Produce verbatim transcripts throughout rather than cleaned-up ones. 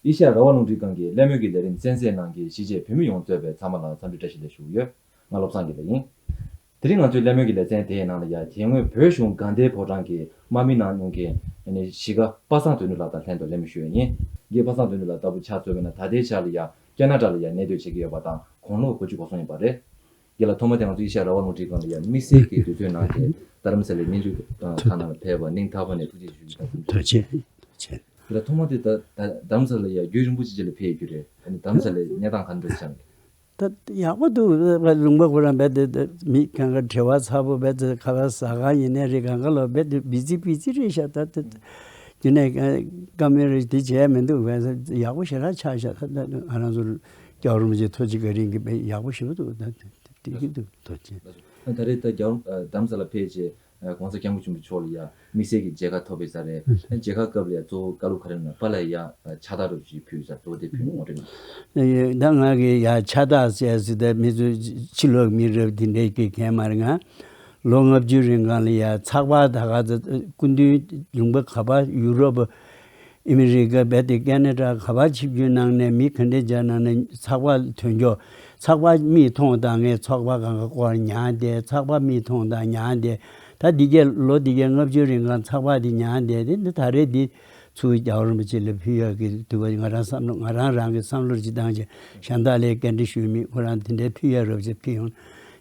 ཨེ་ཤ་ཡ་རང་དབང་རླུང་འཕྲིན་ཁང་གི་གླེང་མོལ་གྱི་ལས་རིམ་གསན་གཟིགས་གནང་མཁན་གཞིས་བྱེས་བོད་མི་ཡོངས་གཙོས་པའི་ཚང་མ་ལ་འཚམས་འདྲི་བཀྲ་ཤིས་བདེ་ལེགས་ཞུ་གི་ཡོད། ང་བློ་བཟང་དགེ་ལེགས་ཡིན། དེ་རིང་ང་ཚོའི་གླེང་མོལ་གྱི་ལེ་ཚན་དེའི་ནང་ལ་ཡ་དེ་སྔོན་བོད་གཞུང་དགའ་ལྡན་ཕོ་བྲང་གི་དམག་མི་ནང་ཡོང་མཁན་གཞིས་ཀ་པ་སངས་དོན་གྲུབ་ལགས་དང་ལྷན་དུ་གླེང་མོལ་ཞུ་ཡས་ཡིན། རྒན་པ་སངས་དོན་གྲུབ་ལགས་ལྟ་བུ་ཆ་མཚོན་པ་ན་ད་ལྟའི་ཆར་ལ་ཡ་ཁེ་ན་ཌ་ལ་ཡ་གནས་སྡོད་བྱེད་ཀྱི་ཡོད་པ་དང་དགུང་ལོ་དགུ་བཅུ་གོ་གསུམ་ཡིན་པ་རེད། རྒན་ལགས་ཐོག་མ་དེ་ང་ཚོ་ཨེ་ཤ་ཡ་རང་དབང་རླུང་འཕྲིན་ཁང་ལ་ཡ་དམིགས་བསལ་གྱི་དུས་ཚོད་གནང་མཁན་རྡ་རམ་ས་ལའི་སྙན་ཞུ་ཁང་ནང་ལ་ཕེབས་པར་སྙིང་ཐག་པ་ནས་ཐུགས་རྗེ་ཞུ་རྒྱུ་དང་། ཐུགས་རྗེ་ཆེ། རྒན་ལགས་ཐོག་མ་དེ་ད་ད་རྡ་རམ་ས་ལ་ཡ་རྒྱུན་རིང་པོ་ཅིག་ཅིག་ལ་ཕེབས་ཡོད་རྒྱུ་རེད། ཨ་ནི་རྡ་རམ་ས་ལའི་གནས་སྟངས་ག་འདྲ་ཆགས་ཀྱི་རེད། ད་ཡག་པོ་འདུག་ལུང་པ་ཁོ་རང་རྦད་དེ་མི་གང་ག་བྲེལ་བ་ཚ་པོ་རྦད་དེ་ཁ་པར་ཟ་ག་ཡིན་ནའི་རེད། གང་ག་ལ་རྦད་དེ་བི་ཛི་བི་ཛི་རེད་ཤག་ད་དེ་དེ་ནས་བཀའ་མོལ་རེ་དེ་བྱས་མི་འདུག་བས་ཡག་པོ་ཞེ་དྲག་ཆགས་ཤག་ད་ང་རང་ཚོ་རྒྱལ་བ་རིན་པོ་ཆེ་ཐུགས་རྗེ་བཀའ་དྲིན་གྱིས་དཔེ་ཡག་པོ་ཞེ་པོ་འདུག་ད་དེ་གི་འདུག་ཐུགས་རྗེ་ཆེ། ད་རེས་ད་རྒྱལ་བ་རྡ་རམ་ས་ལ་ཕེབས་རྗེས། ༸གོང་ས་༸སྐྱབས་མགོན་ཆེན་པོ་མཆོག་ལ་ཡ་དམིགས་བསལ་གྱི་མཇལ་ཁ་ཐོབ་པའི་ས་རེད། ཨ་མཇལ་ཁ་སྐབས་ལ་ཡ་གཙོ་བོ་བཀའ་སློབ་ག་རེ་གནང་པ་ལ་ཡ་ཕྱག་རྟགས་རུ་ཅིག་ཕུལ་ས་གཙོ་བོ་དེ་ཕུལ་ངོ་སྤྲོད་གནང་། ད་ང་གི་ཡ་ཕྱག་རྟགས་ཟེར་ཟེར་ད་མི་ཚོ་ཕྱི་ལོགས་མི་རབས་དེ་འདྲས་ཀྱི་གན་མ་རེད། ང་ལོ་ལྔ་བཅུ་རིང་གང་ལ་ཡ་ཚགས་པར་ད་ག་ཚོད་སྐུ་མདུན་ལུང་པ་ག་པར་ཡུ་རོབ། ཨི་མི་རི་ཀ་རྦད་དེ་ཀེ་ན་ཌ་ག་པར་ཆིབས་བསྒྱུར་གནང་ནས་མི་ག་འདྲས་མཇལ་གནང་ནས་ཚགས་པར་ཐོན་ཀྱོག་ཚགས་པར་མིག་མཐོང་དང་ངས་ཚགས་པར་གང་ག་སྐོར་ཉར་བསྡད། ཚགས་པར་མིག་མཐོང་དང་ཉར་བསྡད། ད་འདི་གས་ལོ་འདི་གས་ལྔ་བཅུ་རིང་གང་ཚགས་པར་འདི་ཉར་བསྡད་དེ་འདི་ད་རེས་འདི་ཚུར་རྒྱལ་བ་རིན་པོ་ཆེ་ལ་ཕུལ་ཡག་གི་དུས་བ་ང་རང་བསམ་བློ་ང་རང་རང་གི་བསམ་བློ་ཅིག་བཏང་བྱས་གཞན་དག་ལ་བཀའ་འདྲི་ཞུས་མེད། ཁོ་རང་དེ་འདྲའི་ཕུལ་ཡག་རབ་ཅིག་ཕུལ་ཡོང་།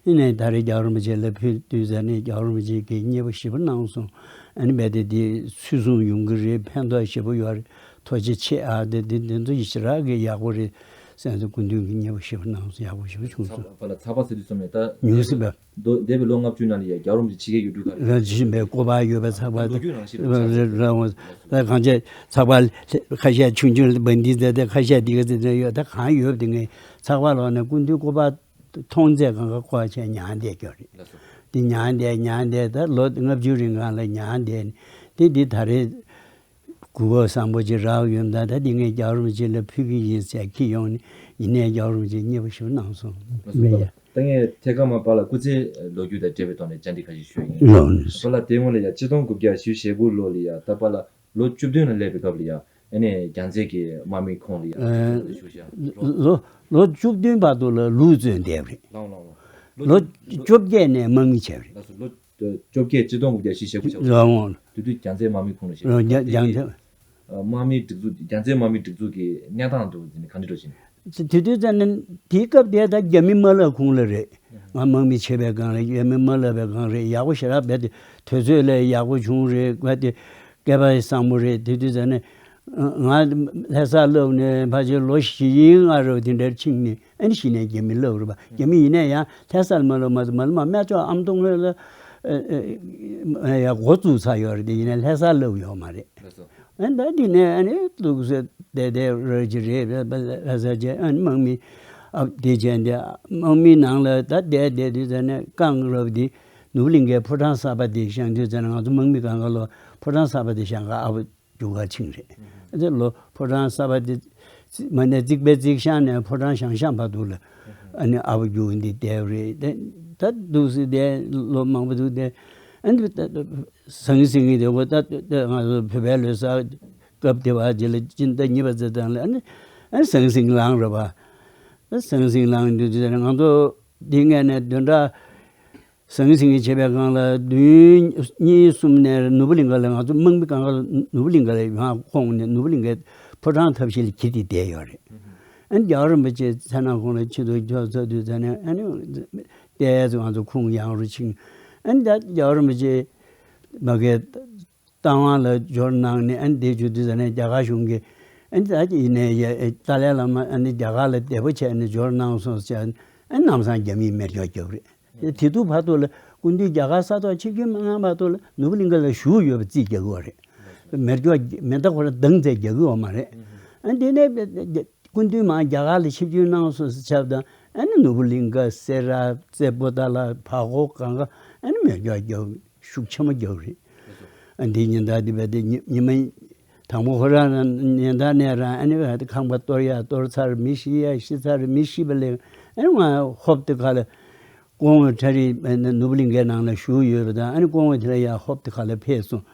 ཡིན་ནའི་ད་རེས་རྒྱལ་བ་རིན་པོ་ཆེ་ལ་ཕུལ་དུས་ཙ་ནས་རྒྱལ་བ་རིན་པོ་ཆེ་གིས་མཉེས་པོ་ཞེ་པོ་གནང་སོང་། ཨ་ནི་རྦད་དེ་འདི་ཚུད་སོང་ཡོང་གི་རེད། ཕན་ཐོགས་ཞེ་པོ་ཡོད་རེད། ཐུགས་རྗེ་ཆེ་ཨ། དེ་དེ་དེ་ཚོ་ཡི་ཞེ་དྲག་གི་ཡག་པོ་རེད། སེམས་སུ་སྐུ་མདུན་གྱིས་མཉེས་པོ་ཞེ་པོ་གནང་སོང་། ཡག་པོ་ཞེ་པོ་བྱུང་སོང་། ཚགས་པ་ལ་ཚགས་པ་ཟེར་དུས་ཙམ་ནས་ད་ཉུང་སྲིད་པ། འདས་པའི་ལོ་ལྔ་བཅུ་ནང་ལ་ཡ་རྒྱལ་བ་རིན་པོ་ཆེ་ཕྱི་རྒྱལ་ཡུལ་གྲུ་ཁག་ལ་ལ་ཇི་བཞིན་པའི་སྐོར་པ་ཡོད་པའི་ཚགས་པ་ལོ་རྒྱུས་རང་བཞིན་ལ་ཆགས་ཚར་རེད། རང་ལ་གང་བྱས་ཚགས་པ་ཁ་ཤས་ཆུང་ཆུང་ལ་བན་དེ་མཛད་དེ་ཁ་ཤས་དེ་ག་ཚོད་ཡོད། ད་གང་ཡོད་དེ་ངས་ཚགས་པ་ལོག་ནས་སྐུ་མདུན་སྐོར་པ་མཐོང་ཚད་གང་ག་སྐོར་བྱས་ཉར་བསྡད་ཀྱོག་རེད། ལགས་སོ། དེ་ཉར་བསྡད་ཉར་བསྡད་ད་ལོ་ལྔ་བཅུ་རིང་གང་ལ་ཉར་བསྡད་ནས་དེ་འདི་ད་རེས་གོ་སྐབས་བཟང་པོ་ཅིག་རག་ཡོང་། ད་ད་འདི་ངས་རྒྱལ་བ་རིན་པོ་ཆེ་ལ་ཕུལ་གི་ཡིན་ཟེར་ཁྱེར་ཡོང་ནས་ཡིན་ནའི་རྒྱལ་བ་རིན་པོ་ཆེ་མཉེས་པོ་ཞེ་པོ་གནང་སོང་། ལགས་སོ། མེད་ཡ། ད་ངས་ཐད་ཀར་མ་པཱ་ལགས་སྐུ་ཚེའི་ལོ་རྒྱུས་དང་འབྲེལ་བའི་ཐོག་ནས་བཅར་འདྲི་ཁ་ཤས་ཞུ་ཡིན། ལགས་སོ། པཱ་ལགས་དེ་སྔོན་ལ་ཡ་ཆིག་སྟོང་དགུ་བརྒྱ་བཞི་བཅུ་ཞེ་དགུ་ལོ་ལ་ཡ་ད་པཱ་ལགས་ལོ་བཅུ་བདུན་ལ་སླེབས་པའི་སྐབས་ལ་ཡ། ཨ་ནི་རྒྱལ་མཚན་གྱི་དམག་མི་ཁོངས་ལ་ཡ་ཨ་བཞུགས་ཤག་ལོ་ལོ་བཅུ་བདུན་བར་དུ་ལ་ལུག་བཙོན་བསྡད་པ་རེད། ལགས་ལགས་ལགས། ལོ་ལོ་བཅོ་བརྒྱད་ནས་དམག་མི་བྱས་པ་རེད། ལགས་སོ། ལོ་བཅོ་བརྒྱད་ཆིག་སྟོང་དགུ་བརྒྱ་བཞི་བཅུ་ཞེ་དགུ་ཆགས་པ་རེད། ལགས་འོང་། དེ་དུས་རྒྱལ་མཚན་དམག་མི་ཁོངས་ལ་ཞིག་རེད། རྒྱ་རྒྱལ་མཚན། དམག་མི་སྒྲིག་འཛུགས་རྒྱལ་མཚན་དམག་མི་སྒྲིག་འཛུགས་ཀྱི་གནས་སྟངས་དུ་ག་འདྲ་འགྲོ་བཞིན། དེ་དུས་ཙམ་ནས་དེའི་སྐབས་དེ་ད་རྒྱ་མི་མ་ལབ་གོང་ལ་རེད། ང་དམག་མི་བྱེད་པའི་སྒང་ལ་རྒྱ་མི་མ་ལབ་པའི་སྒང་རེད། ཡག་པོ་ཞེ་དྲག་རྦད་དེ་དུས་ཚོད་ལ་ཡག་པོ་བྱུང་རེད། རྦད་དེ་སྐལ་པ་བཟང་པོ་རེད། དེ་དུས་ཙམ་ནས་ང་ལྷ་ས་སླེབས་ནས་ཕལ་ཆེར་ལོ་བཞི་ལྔ་རེ་དེ་འདྲར་ཕྱིན་ནས་ཨ་ནི་གཞི་ནས་རྒྱ་མི་སླེབས་རེད་པ། རྒྱ་མི་ཡིན་ན་ཡང་ལྷ་སར་མ་སླེབས་མ་ཟད་མ་སླེབས་མ་སྨད་ཕྱོགས་ཨ་མདོ་སྔོན་ལ་ཡ་འགོ་བཙུགས་ཚར་ཡོད་རེད། དེ་ཡིན་ན་ལྷ་སར་སླེབས་ཡོད་མ་རེད། ལགས་སོ། ཨ་ནི་ད་དེ་ནས་ཨ་ནི་ལུགས་སྲོལ་དེ་དེ་རོལ་གྱི་རེད། ལྷ་ས་བྱས་ཨ་ནི་དམག་མི་ཨ་དེ་བྱས་འདི་དམག་མི་ནང་ལ་ད་བསྡད་བསྡད་དུས་ཙམ་ནས་རྐང་རབ་དེ་ནོར་བུ་གླིང་གའི་ཕོ་བྲང་གསར་པ་དེ་བཞེངས་དུས་ཙམ་ནས་ང་ཚོ་དམག་མི་སྒང་ག་ལ་ཕོ་བྲང་གསར་པ་དེ་བཞེངས་ག་ཨ་བོ་རྒྱུག་ག་ཕྱིན་རེད། ཨ་ཙི་ལོ་ཕོ་བྲང་གསར་པ་དེ་མ་ནས་རྩིག་པའི་རྩིག་ཤང་ནས་ཕོ་བྲང་བཞེངས་ཤང་བར་དུ་ལ་ཨ་ནི་ཨ་བོ་རྒྱུག་འདི་བསྡད་རེད། དེ་ད་འདུག་སེ་བསྡད་ལོ་མང་པོ་འདུག་བསྡད། ཨ་ནི་ད་ཟང་ཟིང་གི་དེ་གོ་ད་ད་ང་ཚོ་བོད་པའི་ལོ་གསར་སྐབས་དེ་བ་རྗེས་ལ་སྤྱི་ཟླ་གཉིས་པ་ཙམ་དང་ལ་ཨ་ནི་ཨ་ནི་ཟང་ཟིང་ལངས་རེད་པ། ད་ཟང་ཟིང་ལངས་འདུག་དུས་ང་ཚོ་འདི་ངས་ནས་བདུན་ཕྲག་ཟང་ཟིང་བྱེད་པའི་སྒང་ལ་བདུན་གཉིས་གསུམ་ནས་ནོར་བུ་གླིང་ག་ལ་ང་ཚོ་དམག་མི་སྒང་ག་ལ་ནོར་བུ་གླིང་ག་ལ་ཡང་ཁོང་ནས་ནོར་བུ་གླིང་གའི་ཕོ་བྲང་ཐབས་ཤེས་ལ་འཁྱེར་ཏེ་བསྡད་ཡོད་རེད། ཨ་ནི་རྒྱལ་བ་རིན་པོ་ཆེ་མཚན་ནང་ཁོང་ལ་ཆེད་དུ་འབྱོར་ཚར་དུས་ཙམ་ནས་ཨ་ནི་ལྟས་ང་ཚོ་ཁོང་ཡང་རུ་ཕྱིན། ཨ་ནི་ད་རྒྱལ་བ་རིན་པོ་ཆེ་མ་གི་རྟ་དབང་ལ་འབྱོར་གནང་ནས་ཨ་ནི་དེ་བརྒྱུད་དུས་ཙམ་ནས་རྒྱ་གར་གཞུང་གིས་ཨ་ནི་ད་ཡིན་ནའི་ཡ་ཏཱ་ལའི་བླ་མ་ཨ་ནི་རྒྱ་གར་ལ་བདེ་པོ་བྱས་ནས་འབྱོར་གནང་སོང་ཟེར། ཨ་ནི་ལམ་སང་རྒྱ་མིས་མེ་སྒྱོགས་བརྒྱབ་རེད། དེ་དུས་བར་དུ་ལ་སྐུ་མདུན་རྒྱ་གར་ས་ཐོག་ཆིབས་བསྒྱུར་མ་གནང་བར་དུ་ལ་ནོར་བུ་གླིང་ག་ལ་བཞུགས་ཡོད་པ་རྩིས་རྒྱག་གི་ཡོད་རེད། མེ་སྒྱོགས་མེ་མདའ་ཁོ་རང་སྡང་ཚད་རྒྱག་གི་ཡོད་མ་རེད། ཨ་དེ་ནས་སྐུ་མདུན་མར་རྒྱ་གར་ལ་ཆིབས་བསྒྱུར་གནང་སོང་ཟེར་ཆགས་དང་ཨ་ནི་ནོར་བུ་གླིང་ག་སེ་ར་རྩེ་པོ་ཏ་ལ་བར་སྐོར་གང་ག་ཨ་ནི་མེ་སྒྱོགས་རྒྱག་ཤུགས་ཆེན་པོ་རྒྱག་རེད། ཨ་འདི་ཉིན་ལྟར་འདི་བས་འདི་ཉི་ཉི་མ་དང་པོ་ཁོ་རང་རང་ཉིན་ལྟར་ནས་རང་ཨ་ནི་བས་ཁང་པ་གཏོར་ཡ་གཏོར་ཚར་མི་ཤི་ཡ་ཤི་ཚར་མི་ཤི་བ་ལས་ཨ་ནི་ང་ཧོབ་ཏེ་ཁ་ལ་སྐུ་ངོ་ཁྲ་རི་ནོར་བུ་གླིང་གའི་ནང་ལ་བཞུགས་ཡོད་པ་དང་ཨ་ནི་སྐུ་ངོ་དེ་ལ་ཡ་ཧོབ་ཏེ་ཁ་ལ་ཕེབས་སོང་།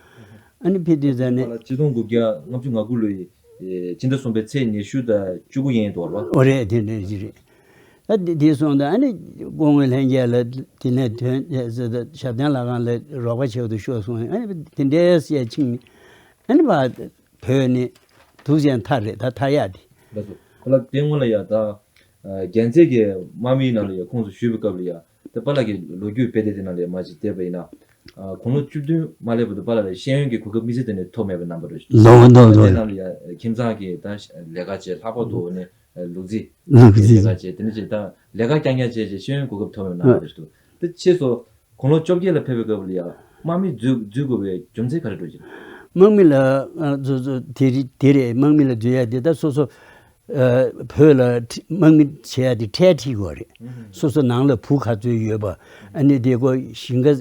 ཨ་ནི་ཕེབས་དུས་ཙ་ནས་ཆིག་སྟོང་དགུ་བརྒྱ་ལྔ་བཅུ་ང་དགུ་ལོའི་ ཕྱི་ཟླ་གསུམ་པའི་ཚེས་ཉི་ཤུ་དང་བཅུ་དགུ་ཡིན་འདུག་བ། ཨོ་རེད། དེ་འདྲ་ཞིག་རེད། ད་དེ་དེ་སོང་ཙང་ཨ་ནི་སྐུ་ངོ་ལྷན་རྒྱས་ལ་དེ་ནས་དོན་ཞབས་བརྟན་ལྷ་ཁང་ལ་རོགས་པ་བྱེད་དུ་ཤོག་གསུངས། ཨ་ནི་དེ་འདྲའི་བཤད་ཕྱིན་ཨ་ནི་བ་བོད་ནི་དུག་ཅན་ཐར་རེད། ད་ཐར་ཡག་དེ། ལགས་སོ། ཁོ་ལ་དེ་སྔོན་ལ་ཡ་ད་རྒྱལ་མཚན་གྱི་དམག་མིའི་ནང་ལ་ཡ་ཁོངས་སུ་ཞུགས་པའི་སྐབས་ལ་ཡ། ད་པཱ་ལགས་ཀྱི་ལོ་རྒྱུས་དཔེ་དེབ་དེ་ནང་ལ་ཡ་མ་ཅིག་བལྟས་པ་ཡིན་ན། ཨ། དགུང་ལོ་བཅུ་བདུན་མ་སླེབས་བར་དུ་པཱ་ལགས་ལ་ཤེས་ཡོན་གྱི་གོ་སྐབས་དམིགས་བསལ་གཏན་ནས་ཐོབ་མེད་པའི་རྣམ་པ་རེད། ལོ་ལོ་ལོ་དེ་ནང་ལ་ཡ་ཁྱིམ་ཚང་གི་ད་ལས་ཀ་བྱས། ལྷག་པར་དུ་ནི་ལུག་རྫི་ལུག་རྫི་ལས་ཀ་བྱས། དེ་ནས་ཅིག་ད་ལས་ཀ་རྐྱང་རྐྱང་བྱས་བྱས་ཤེས་ཡོན་གོ་སྐབས་ཐོབ་མེད་པའི་རྣམ་པ་རེད་འདུག་དེ་ཕྱིས་སུ་དགུང་ལོ་བཅོ་བརྒྱད་ལ་ཕེབས་པའི་སྐབས་ལ་ཡ་དམག་མི་འཛུལ་འཛུལ་དགོས་པའི་རྒྱུ་མཚན་ག་རེ་འགྲོ་གི་རེད། དམག་མི་ལ་ཨ་འཛུལ་འཛུལ་དེ་རེད། དེ་རེད། དམག་མི་ལ་འཛུལ་ཡ་དེ་ད་སོ་སོ་ཨ་བོད་ལ་ཁྲི་དམག་མི་བྱེད་ཡ་དེ་ཁྲལ་ཁྲིད་དགོས་རེད། ཨུ་ཧུམ། སོ་སོ་ནང་ལ་བུ་ག་ཚོད་ཡོད་པ། ཨ་ནི་དེ་ཀོ་ཞིང་ཁ་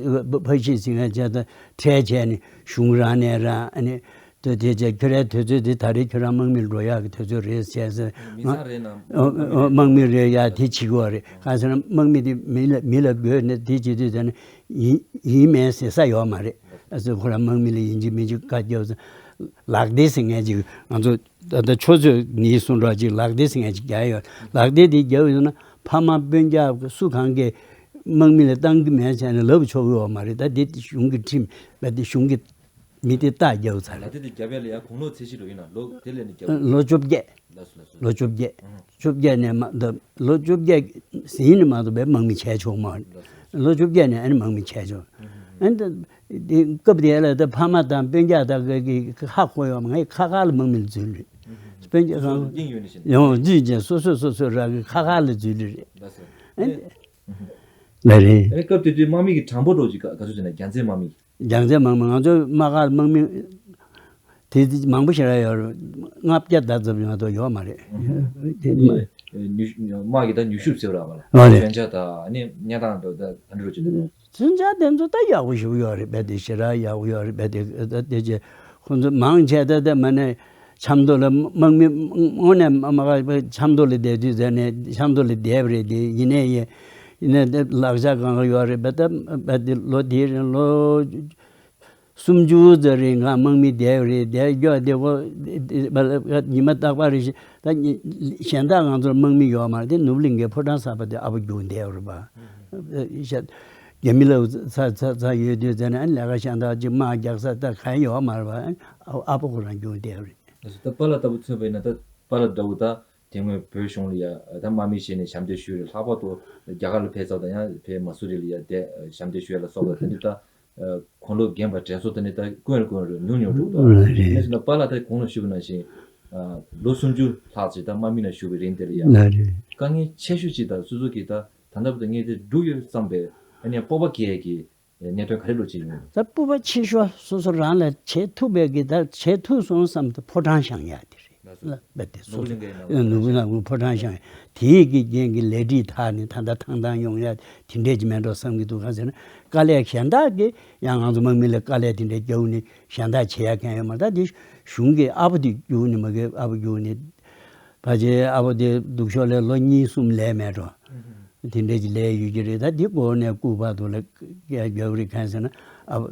ཕ་ཤི་ཟིན་ཡ་བྱས་ད་ཁྲལ་བྱས་ནས་གཞུང་རང་ནས་རང་། ཨ་ནི་དེ་དེ་བྱས་ཁྱོད་རའི་དུས་ཚོད་དེ་ད་རེས་ཁྱོད་རང་དམག་མིར་འགྲོ་ཡག་གི་དུས་ཚོད་རེད་བྱས་ཟེར། མི་ཚང་རེད་ནམ། ཨ་ཨ་དམག་མི་རེད་ཡ་དེ་བྱེད་དགོས་རེད། གང་ཟེར་ན་དམག་མི་དེ་མི་ལ་མི་ལ་དགོས་ནས་དེ་བྱེད་དུས་ད་ནི་ཡིན་ཡིན་མིན་ཟེར་ས་ཡོད་མ་རེད། ཨ་ཙི་ཁོ་རང་དམག་མི་ལ་ཡིན་གཅིག་མིན་གཅིག་བཀའ་རྒྱབ་ལག་དེབ་ཟེར་མཁན་ཅིག་ང་ཚོ་ད་ལྟ་ཆུ་ཚོད་ཉིན་གསུང་གྲོགས་ཅིག་ལག་དེབ་ཟེར་མཁན་ཅིག་རྒྱག་ཡོད། ལག་དེབ་དེ་རྒྱབ་ཡོད་ན་ཕ་མ་སྤུན་ཀྱག་སུ་གང་གིས་དམག་མི་ལ་བཏང་གི་མེད་བྱས་ནས་ལབ་ཆོག་གི་ཡོད་མ་རེད། ད་དེ་གཞུང་གི་ཁྲིམས་རྦད་དེ་གཞུང་གི་མི་དེ་རྟགས་རྒྱབ་ཚར་ལ། ལག་དེབ་དེ་རྒྱབ་ཡ་ལ་ཡ་དགུང་ལོ་ཚད་གཞི་འགྲོ་ཡིན་ན་ལོ་དེ་ལས་ནས་རྒྱབ། ལོ་བཅོ་བརྒྱད། ལགས་སོ་ལགས་སོ། ལོ་བཅོ་བརྒྱད། ཨུ་ཧུ། བཅོ་བརྒྱད་ནས་མ་ད་ལོ་བཅོ་བརྒྱད་ཟིན་ནས་མ་གཏོགས་པའི་དམག་མི་བྱས་ཆོག་མ། ལགས་སོ། ལོ་བཅོ་བརྒྱད་ནས་ཨ་ནི་དམག་མི་བྱས་ཆོག་ཨུ་ཧུ། ཨ་ནི་ད་དེ་སྐབས་དེ་ལ་ད་ཕ་མ་དང་སྤུན་ཀྱག་དང་གི་ཧ་གོ་ཡོད་མ། ངའི་ཁ་ཁ་ལ་དམག་མི་ལ་འཛུལ་ལུས། ཨུ་ཧུ། སྤུན་ཀྱག་སོ་སོ་གང་སྙིང་ཡོད་ནས་བཞིན་ཡོང་འཛུལ་ཅན་སོ་སོ་སོ་སོ་རང་གི་ཁ་ཁ་ལ་འཛུལ་ལུས་རེད། ལགས་སོ། ཨ་ནི་ཨུ་ཧུ། ལ་རེད། ཨ་ནི་སྐབས་དེ་དུས་དམག་མི་གི་གྲངས་འབོར་འདྲ་ཅིག་ག་ག་ཚོད་ཟེར་ན་རྒྱལ་མཚན་དམག་མི། རྒྱལ་མཚན་དམག་མི་ང་ཚོའི་དམག་སྒར་དམག་མི་དེ་མང་པོ་ཞེ་དྲག་ཡོད་རེད། ལྔ་བརྒྱ་ཟླ་ཙམ་ཡོད་དོ་ཡོད་མ་རེད། དེ་དམག་ཉུ་དམག་གི་ད་ཉུ་ཤུབས་ཟེར་བ་ར་བ་ལ། ཨ་རེད། མཚོན་ཆ་དང་ཨ་ནི་གཉའ་ཐང་དང་ད་ག་འདྲ་རོ་ཅིག་ད། མཚོན་ཆ་དེ་ཚོ་ད་ཡག་པོ་ཞེ་པོ་ཡོད་རེད། རྦད་དེ་ཞེ་དྲག་ཡག་པོ་ཡོད་རེད། རྦད་དེ་ད་དེ་རྗེས་ཁོང་ཚོ་མང་ཆེ་ད་ད་མ་ནས་ཆབ་མདོ་ལ་དམག་མི་དངོས་གནས་མ་མ་ཆབ་མདོ་ལ་བསྡད་དུས་ཟེར་ནས་ཆབ་མདོ་ལ་བསྡད་པ་རེད། དེ་ཡིན་ནའི་ཡིན་ནའི་ད་ལག་ཆ་གང་ག་ཡོད་རེད། རྦད་ད་རྦད་དེ་ལོ་དེའི་རིང་ལོ་སུམ་ཅུ་ཙམ་རིང་ང་དམག་མི་བསྡད་པ་རེད། བསྡད་རྒྱུ་བསྡད་གོ་ཉི་མ་རྟག་པར་རེ་བཞིན་ད་གཞན་དག་ང་ཚོར་དམག་མི་ཡོད་མ་རེད། དེ་ནོར་བུ་གླིང་གའི་ཕོ་བྲང་གསར་པ་དེ་ཨ་ཕོ་རྒྱུག་བསྡད་པ་རེད་པ། རྒྱ་མི་ལ་ཚ་ཚ་ཚ་ཡོད་དུས་ཙམ་ནས་ལས་ཀ་གཞན་དག་ཅིག་དམག་རྒྱག་ས་ད་གང་ཡོད་མ་རེད་པ། ཨ་ཕོ་ཁོ་རང་རྒྱུག་བསྡད་པ་རེད། ད་པཱ་ལགས་ལྟ་བུ་མཚོན་པ་ཡིན་ན་ད་པཱ་ལགས་འདྲ་བོ་ད་དེ་སྔོན་བོད་གཞུང་ལ་ཡ་ད་དམག་མི་བྱས་ནས་ཞབས་འདེགས་ཞུས་རེད། ལྷག་པར་དུ་རྒྱ་གར་ལ་ཕེབས་ཚར་དང་ཡང་ཕེབས་མ་སུ་རི་ལ་ཡ་དེ་ཞབས་འདེགས་ཞུ་ཡ་ལ་སོགས་པ་དེ་འདྲ་ད་དགུང་ལོ་རྒན་པ་དྲན་གསོ་དེ་འདྲ་ད་ཀུན་རེ་ཀུན་རེ་ཉུང་ཉུང་འགྲོ་འདུག་རེད། དེ་ནས་པཱ་ལགས་ད་གོང་ལ་ཞུས་པ་ནང་བཞིན་ལོ་སུམ་ཅུ་ལྷག་ཅིག་ད་དམག་མི་ནང་ཞུགས་པའི་རིང་དེ་ལ་ཡ་དཀའ་ངལ་ཆེ་ཤོས་ཅིག་ད་སོ་སོ་གིས་ད་ད་ལྟ་བར་དུ་ངས་དེ་སྒྲུབ་ཡོད་བསམ་པའི་ཨ་ནི་སྤོབས་པ་སྐྱེ་ཡས་ཀྱི་གནད་དོན་ག་རེ་ལོ་ཅིག་ཡིན། ད་སྤོབས་པ་ཆེ་ཤོས་སོ་སོ་རང་ལ་བྱེད་ཐུབ་པའི་གི་ད་བྱེད་ཐུབ་སོང་བསམ་དུ་ཕོ་བྲང་བཞེངས་ཡ་དེ་རེད། ལགས་སོ། ལ་བས་དེ་སོ་སོ་ནོར་བུ་གླིང་གའི་ནང་ནོར་བུ་གླིང་གའི་ཕོ་བྲང་བཞེངས་ཡ་དེའི་གི་རྐྱེན་གྱི་ལས་འགྲིག་ཐག་ནས་ད་ལྟ་ཐང་ཐང་ཡོང་ཡ་དེ་འདྲས་ཀྱི་མེད་འགྲོ་བསམ་གྱི་འདུག་ག་ཟེར་ན་དཀའ་ལས་གཞན་དག་གི་ཡང་ང་ཚོ་དམག་མི་ལ་དཀའ་ལས་དེ་འདྲས་རྒྱབ་ནས་གཞན་དག་བྱེད་ཡ་མཁན་ཡོད་མ་རེད། ད་དེ་གཞུང་གི་ཨ་ཕོ་དེ་རྒྱུགས་ནས་མ་གི་ཨ་ཕོ་རྒྱུགས་ནས། ཕལ་ཆེར་ཨ་ཕོ་དེ་སྡུག་ཤོས་ལ་ལོ་གཉིས་གསུམ་ལས་མེད་འགྲོ། དེ་འདྲས་ཀྱི་ལས་ཡོད་ཀྱི་རེད། ད་འདི་སྒོ་ནས་སྐུ་བར་དུ་ལ་རྒྱབ་རི་མཁན་ཟེར་ན་ཨ་ཕོ་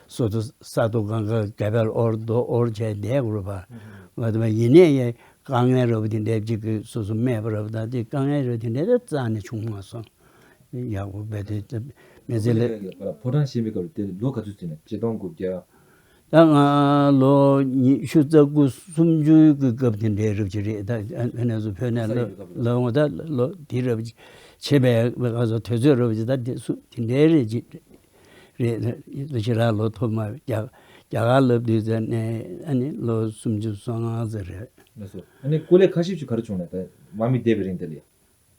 སོ་སོ་ས་ཐོག་གང་ག་ག་བལ་ཨོར་རྡོ་ཨོར་བྱས་བསྡད་དགོས་རེད་པ། ང་ཚོ་ཡིན་ནའི་ཡང་དཀའ་ངལ་རབ་དེ་འདྲས་ཅིག་གི་སོ་སོ་སྨྲས་པ་རབ་ད་དེ་དཀའ་ངལ་རབ་དེ་འདྲས་ད་རྩ་ནས་བྱུང་མ་སོང་། ཡག་པོ་བས་དེ་མི་ཚེ་ལས། ཕོ་བྲང་བཞེངས་པའི་སྐབས་དེ་ལོ་ག་ཚོད་ཟིན་ན་ཆིག་སྟོང་དགུ་བརྒྱ། ད་ང་ལོ་ཉི་ཤུ་རྩ་དགུ་སུམ་ཅུ་གི་སྐབས་དེ་འདྲའི་རབས་ཅིག་རེད། ད་ཨ་ནེ་ཚོ་བོད་ནས་ལོ་ལོ་ངོ་ད་ལོ་དེ་རབས་ཅིག་ཆེ་བའི་ང་ཚོ་དུས་ཚོད་རབས་ཅིག་ད་དེ་སུ་དེ་འདྲའི་རེད་ཅིག་རེད། ལོ་ཞེ་དྲག་ལོ་ཐོབ་མ་རྒྱ་རྒྱ་གར་ལབ་དུས་ཙམ་ནས་ཨ་ནི་ལོ་སུམ་ཅུ་སོ་ལྔ་ཙམ་རེད། ལགས་སོ། ཨ་ནི་སྐུ་ལས་ཁ་ཤས་ཅིག་ག་རེ་བྱུང་ན་ད་དམག་མི་བསྡད་པའི་རིང་དེ་ལ།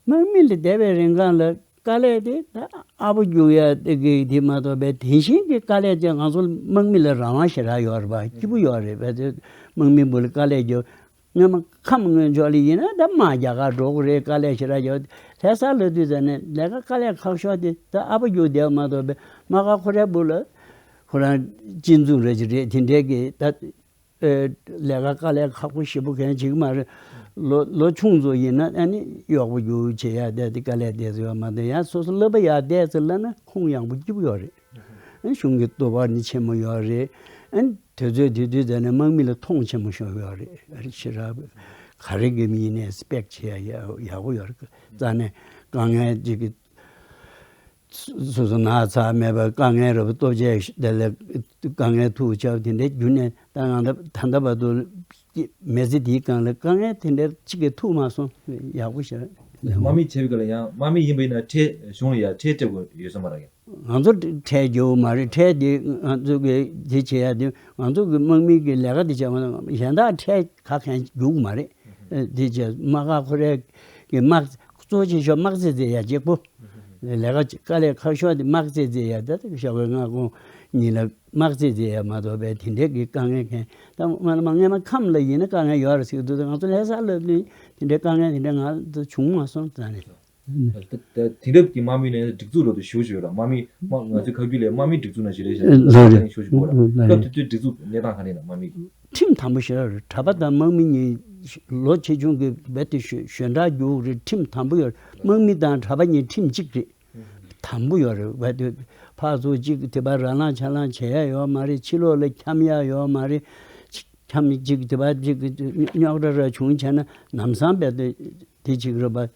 དམག་མི་ལ་བསྡད་པའི་རིང་གང་ལ་དཀའ་ལས་དེ་ད་ཨ་ཕོ་རྒྱུག་ཡ་དེ་གི་དེ་མ་གཏོགས་པའི་དེང་ཞིང་གི་དཀའ་ལས་ཅན་ང་ཚོ་དམག་མི་ལ་རང་དབང་ཞེ་དྲག་ཡོད་རེད་པ། སྐྱིད་པོ་ཡོད་རེད་པ། དེ་དམག་མི་འབུ་ལ་དཀའ་ལས་རྒྱོབ། སྔོན་མ་ཁམས་སྔོན་ཕྱོགས་ལ་ཡིན་ན་ད་དམག་རྒྱ་གར་འགྲོ་དགོས་རེད། དཀའ་ལས་ཞེ་དྲག་ཡོད། ལྷ་ས་ལ་དུས་ཙམ་ནས་ལས་ཀ་དཀའ་ལས་ཁག་ཤོས་དེ་ད་ཨ་ཕོ་རྒྱུག་བསྡད་པ་མ་གཏོགས་པའི་དམག་སྒར་ཁོ་རའི་འབུ་ལ་ཁོ་རང་གཅིག་མཚུངས་རེད་ཅིག་རེད། དེ་འདྲའི་གི་ད། ཨེ། ལས་ཀ་དཀའ་ལས་ཁག་པོ་ཞེ་པོ་གང་བྱེད་ཀྱི་མ་རེད། ལོ་ལོ་ཆུང་ཙམ་ཡིན་ན་ཨ་ནི་གཡོག་པོ་རྒྱུག་བྱེད་ཡ་དེ་དེ་དཀའ་ལས་དེ་ཚོ་ཡོད་མ་རེད། ཡང་སོ་སོ་བསླབ་པ་ཡག་བསྡད་ཚེ་བསླབ་ན་ཁོང་ཡག་པོ་སྐྱིད་པོ་ཡོད་རེད། ཨ་ནི་གཞུང་གི་བསྡུ་བ་ནི་ཆེན་མོ་ཡོད་རེད། ཨ་ནི་ དུས་ཚོད་དེ་དུས་ཙམ་ནས་དམག་མི་ལ་མཐོང་ཆེན་པོ་ཤོར་ཡོད་རེད། ཨ་རི་ཕྱི་རབས་ག་རེ་གི་མི་ཡིན་ནའི་སི་པེག་བྱེད་ཡ་ཡག་པོ་ཡོད་རེད། རྩ་ནས་དཀའ་ངལ་ཅིག་གི་སོ་སོ་ན་ཚ་མེད་པ་དཀའ་ངལ་རབ་སྟོབས་ཆེ་དེ་ལ་དཀའ་ངལ་ཐུག་ཆགས་དེ་འདྲའི་རྒྱུ་ནས་ད་ང་ད་ད་ལྟ་བར་དུ་མི་ཚེ་འདིའི་སྒང་ལ་དཀའ་ངལ་དེ་འདྲ་གཅིག་གི་ཐུག་མ་སོང་། ཡག་པོ་ཞིག་རེད། དམག་མི་བྱས་པའི་སྐབས་ལ་ཡང་དམག་མི་ཡིན་པ་ཡིན་ན་ཁྲལ་གཞུང་ལ་ཡང་ཁྲལ་སྤྲད་དགོས་ཡོད་ས་མ་རེད། ང་ཚོ་ཁྲལ་རྒྱུ་མ་རེད། ཁྲལ་དེ་ང་ཚོ་གི་དེ་བྱེད་ཡ་དེ་ང་ཚོ་གི་དམག་མི་གི་ལས་ཀ་དེ་བྱས་པ་ན་གཞན་དག་ཁྲལ་ག་གང་རྒྱུག་མ་རེད། དེ་བྱས་དམག་སྒར་ཁོ་རའི་གི་དམག་གཙོ་ཆེ་ཤོས་དམག་རྩེད་རྩེ་ཡ་གཅིག་པོ། ལས་ཀ་དཀའ་ལས་ཁག་ཤོས་དེ་དམག་རྩེད་རྩེ་ཡ། ད་ཞོགས་པའི་སྔ་དགོང་གཉིས་ལ་དམག་རྩེད་རྩེ་ཡ་མ་གཏོགས་པའི་དེ་འདྲའི་གི་དཀའ་ངལ་མཁན་ད་མ་མ་སྔས་མ་ཁམས་ལ་ཡིན་ན་དཀའ་ངལ་ཡོད་རེད་ཟེར་གི་འདུག་ང་ཚོ་ལྷ་ས་ལ་དེ་འདྲའི་དཀའ་ངལ་དེ་འདྲ་ང་ཚོ་བྱུང་མ་སོང་ད་ནི། ད་ད་དེང་རབས་ཀྱི་དམག་མི་ནས་སྒྲིག་འཛུགས་ལོ་དུ་ཞུ་ཞུ་ཡོད་ར། དམག་མི་དམག་ང་ཚོའི་ཁ་རྒྱུན་ལས་དམག་མི་སྒྲིག་འཛུགས་ནང་ཞུ་རེད་ཞེས་ལགས་རེད། ཞུ་ཞུ་གོ་ར། ལགས་རེད། སྐབས་དེ་དུས་སྒྲིག་འཛུགས་གནས་སྟངས་ག་རེ་ཡིན་ན་དམག་མི་གི་ཁྲིམས་དམ་པོ་ཞིག་རེད། གྲྭ་པ་དང་དམག་མི་གཉིས་ལོ་ཆེ་ཆུང་གི་རྦད་དེ་ཞོ་ཞོན་ཁྲག་རྒྱུག་རེད། ཁྲིམས་དམ་པོ་ཡོད་རེད། དམག་མི་དང་གྲྭ་པ་གཉིས་ཁྲིམས་གཅིག་རེད། དམ་པོ་ཡོད་རེད། རྦད་དེ་ཕར་ཚུར་གཅིག་དེ་པར་ར་ལངས་ཆ་ལངས་བྱེད་ཡ་ཡོད་མ་རེད། ཕྱི་ལོགས་ལ་འཁྱམ་ཡ་ཡོད་མ་རེད། འཁྱམ་གཅིག་དེ་པར་གཅིག་རྙོག་དྲ་ར་བྱུང་བྱས་ན་ལམ་སང་རྦད་དེ་དེ་གཅིག་རེད་པ།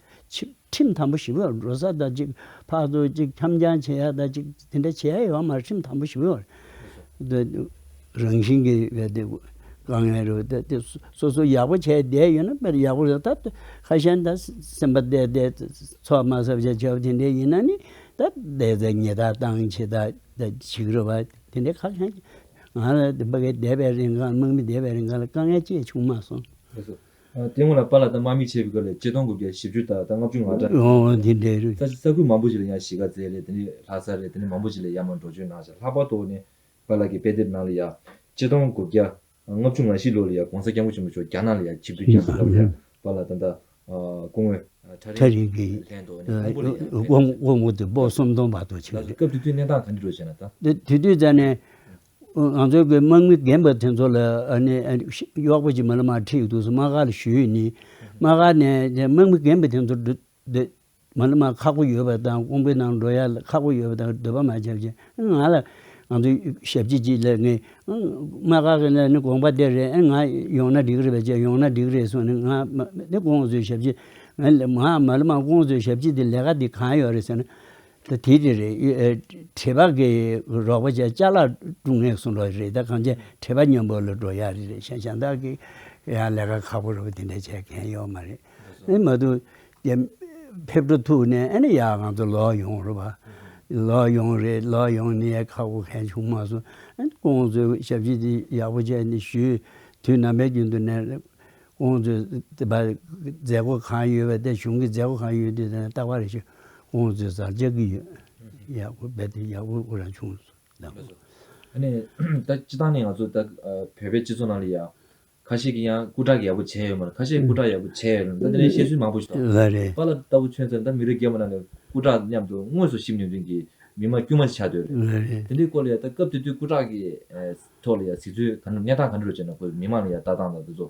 ཁྲིམས་དམ་པོ་ཞིག་ཡོད་རེད། འགྲོ་ས་དང་གཅིག་ཕར་ཚུར་གཅིག་འཁྱམ་རྐྱང་བྱེད་ཡ་དང་གཅིག་དེ་འདྲ་བྱེད་ཡ་ཡོད་མ་རེད། ཁྲིམས་དམ་པོ་ཞིག་ཡོད་རེད། རང་བཞིན་གྱིས་རྦད་དེ་དཀའ་ངལ་རེད། ད་དེ་སོ་སོ་ཡག་པོ་བྱས་བསྡད་ཡོད་ན་དཔེ་ཡག་པོ་རེད། ད་ཁ་ཤས་ད་སེམས་པ་བདེ་བདེ་ཚོགས་མ་ཟབ་བྱས་བྱས་པ་དེ་འདྲ་ཡིན་ན་ནི་ད་བསྡད་ཚེ་ཉེས་རྡུང་བཏང་བྱེད་ད་ད་ཞིག་རེད་པ། དེ་འདྲ་ཁ་ཤས་ང་ལ་དེ་ཕ་གིར་བསྡད་པའི་རིང་ག་དམག་མི་བསྡད་པའི་རིང་ག་ལ་དཀའ་ངལ་ཅི་ཡང་བྱུང་མ་སོང་། དེ་སྔོན་ལ་པཱ་ལགས་དང་དམག་མི་བྱས་པའི་སྐབས་ལ་ཆིག་སྟོང་དགུ་བརྒྱ་བཞི་བཅུ་དང་ལྔ་བཅུ་ང་གྲངས། འོ་འོ་དེ་འདྲ་རེད། ས་ས་ཁུལ་མང་པོ་ཞིག་ལ་ཡང་གཞིས་ཀ་རྩེ་རེད། དེ་ནས་ལྷ་ས་རེད། དེ་ནས་མང་པོ་ཞིག་ལ་ཡར་མར་འགྲོ་སྐྱོད་གནང་ཤག་ལྷག་པར་དུ་ནི་པཱ་ལགས་ཀྱི་དཔེ་དེབ་ནང་ལ་ཡང་ཆིག་སྟོང་དགུ་བརྒྱ་ལྔ་བཅུ་ང་བཞི་ལོ་ལ་ཡང་༸གོང་ས་༸སྐྱབས་མགོན་ཆེན་པོ་མཆོག་རྒྱ་ནག་ལ་ཡང་ཆིབས་བསྒྱུར་བྱས་པའི་སྐབས་ལ་ཡང་པཱ་ལགས་ད་ལྟ་སྐུ་ངོ་ཁྲ་ཁྲ་རིང་རིང་གི་ལྷན་དུ་ནི་ཁོང་པོ་ལ་ཡང་དབང་དབང་མོ་དེ་སྤོ་སུམ་སྟོང་བར་དུ་ཕྱིན་ལགས་སོ། རེད། སྐབས་དེ་དུས་གནས་སྟངས་ག་འདྲ་འདྲ་བྱས་ན་ད། དེ་དེ་དུས་ཙ་ནས། ང་ཚོའི་གི་དམག་མི་རྒན་པ་དེ་ཚོ་ལ་ཨ་ནི་ཨ་ནི་གཡོག་པོ་ཅིག་མ་ལ་མ་ཁྲིད་འདུག་སེ་དམག་སྒར་ལ་ཞུས་ནི། དམག་སྒར་ནས་དེ་དམག་མི་རྒན་པ་དེ་ཚོ་འདུ་འདི་མ་ལ་མ་ཁག་པོ་ཡོད་པ་དང་དབང་པོའི་ནང་འགྲོ་ཡ་ལ་ཁག་པོ་ཡོད་པ་དང་འདོད་པ་མ་བྱས་བྱས་ང་ལ་ང་ཚོའི་ཞབས་ཕྱི་ཅིག་ལ་ངས་དམག་སྒར་གི་ལ་ནི་དགོངས་པ་དེ་རེད། ཨ་ང་ཡོང་ན་འགྲིག་གི་རེད་པས་བྱས་ཡོང་ན་འགྲིག་གི་རེད་གསུངས་ནས་ང་མ་དེ་ཁོང་ཚོའི་ཞབས་ཕྱི་ང་ལ་མ་མ་ལ་མ་ཁོང་ཚོའི་ཞབས་ཕྱི་དེ་ལས་ཀ་དེ་གང་ཡོད་རེད་ཟེར་ན། ད་དེ་རེད་རེད། ཨེ་བྲེལ་བ་གི་རོགས་པ་བྱས་ཅ་ལག་སྒྲུག་མཁན་གསུང་རོགས་རེད། ད་གང་བྱས་བྲེལ་བ་མཉམ་པོ་ལ་འགྲོ་ཡ་རེད་རེད། གཞན་གཞན་དག་གི་ཡང་ལས་ཀ་ཁག་པོ་རེད་པ་དེ་འདྲ་བྱས་མཁན་ཡོད་མ་རེད། ཨེ་མ་གཏོགས་དེ་ཕེབས་འགྲོ་ཐུག་ནས་ཨ་ནི་ཡར་ང་ཚོ་ལོག་ཡོང་རེད་པ། ལོག་ཡོང་རེད། ལོག་ཡོང་ནས་ཁག་པོ་མཁན་བྱུང་མ་སོང་། ཨ་ནི་ཁོང་ཚོའི་ཞབས་ཕྱི་དེ་ཡག་པོ་བྱས་ནས་ཞུས། དུས་ནམ་པའི་རྒྱུན་དུ་ནས། ཁོང་ཚོས་དེ་བ་མཛད་སྒོ་གང་ཡོད་པ་དེ་གཞུང་གི་མཛད་སྒོ་གང་ཡོད་དེ་དེ་ནས་རྟག་པར་རེ་ཞིག་ཁོང་ཚོས་ཟར་རྒྱག་གི་ཡོད། ཡག་པོ་རྦད་དེ་ཡག་པོ་ཁོ་རང་བྱུང་སོང་། ཨ་ནི་ད་སྤྱི་བཏང་ནས་ང་ཚོ་ད་བོད་པའི་སྤྱི་ཚོགས་ནང་ལ་ཡ་ཁ་ཤས་ཀྱིས་ཡང་སྐུ་དྲག་ཡག་པོ་བྱས་ཡོད་མ་རེད། ཁ་ཤས་སྐུ་དྲག་ཡག་པོ་བྱས་ཡོད་རེད། ད་དེ་ནས་བཤད་སྲོལ་མང་པོ་ཞིག་འདུག་ལགས་རེད། པཱ་ལགས་ལྟ་བུ་ཁྱོད་ཚོ་ད་མི་རབས་རྒན་པ་ནང་ནས་སྐུ་དྲག་མཉམ་དུ་དངོས་སུ་གཤིབ་ནས་དོན་གྱི་མི་མང་དཀྱུས་མ་ཞིག་ཆགས་སྡོད་རེད། ལགས་རེད། དེ་འདྲའི་སྐོར་ལ་ཡ་ད་སྐབས་དེ་དུས་སྐུ་དྲག་གི་ཐོག་ལ་ཡ་གཟིགས་ཚུལ་ག་འདྲ་གནས་སྟངས་ག་འདྲ་རེད་ཟེར་ན། ཁོ་མི་མང་ལ་ཡ་ལྟ་སྟངས་དང་དེ་ཚོ།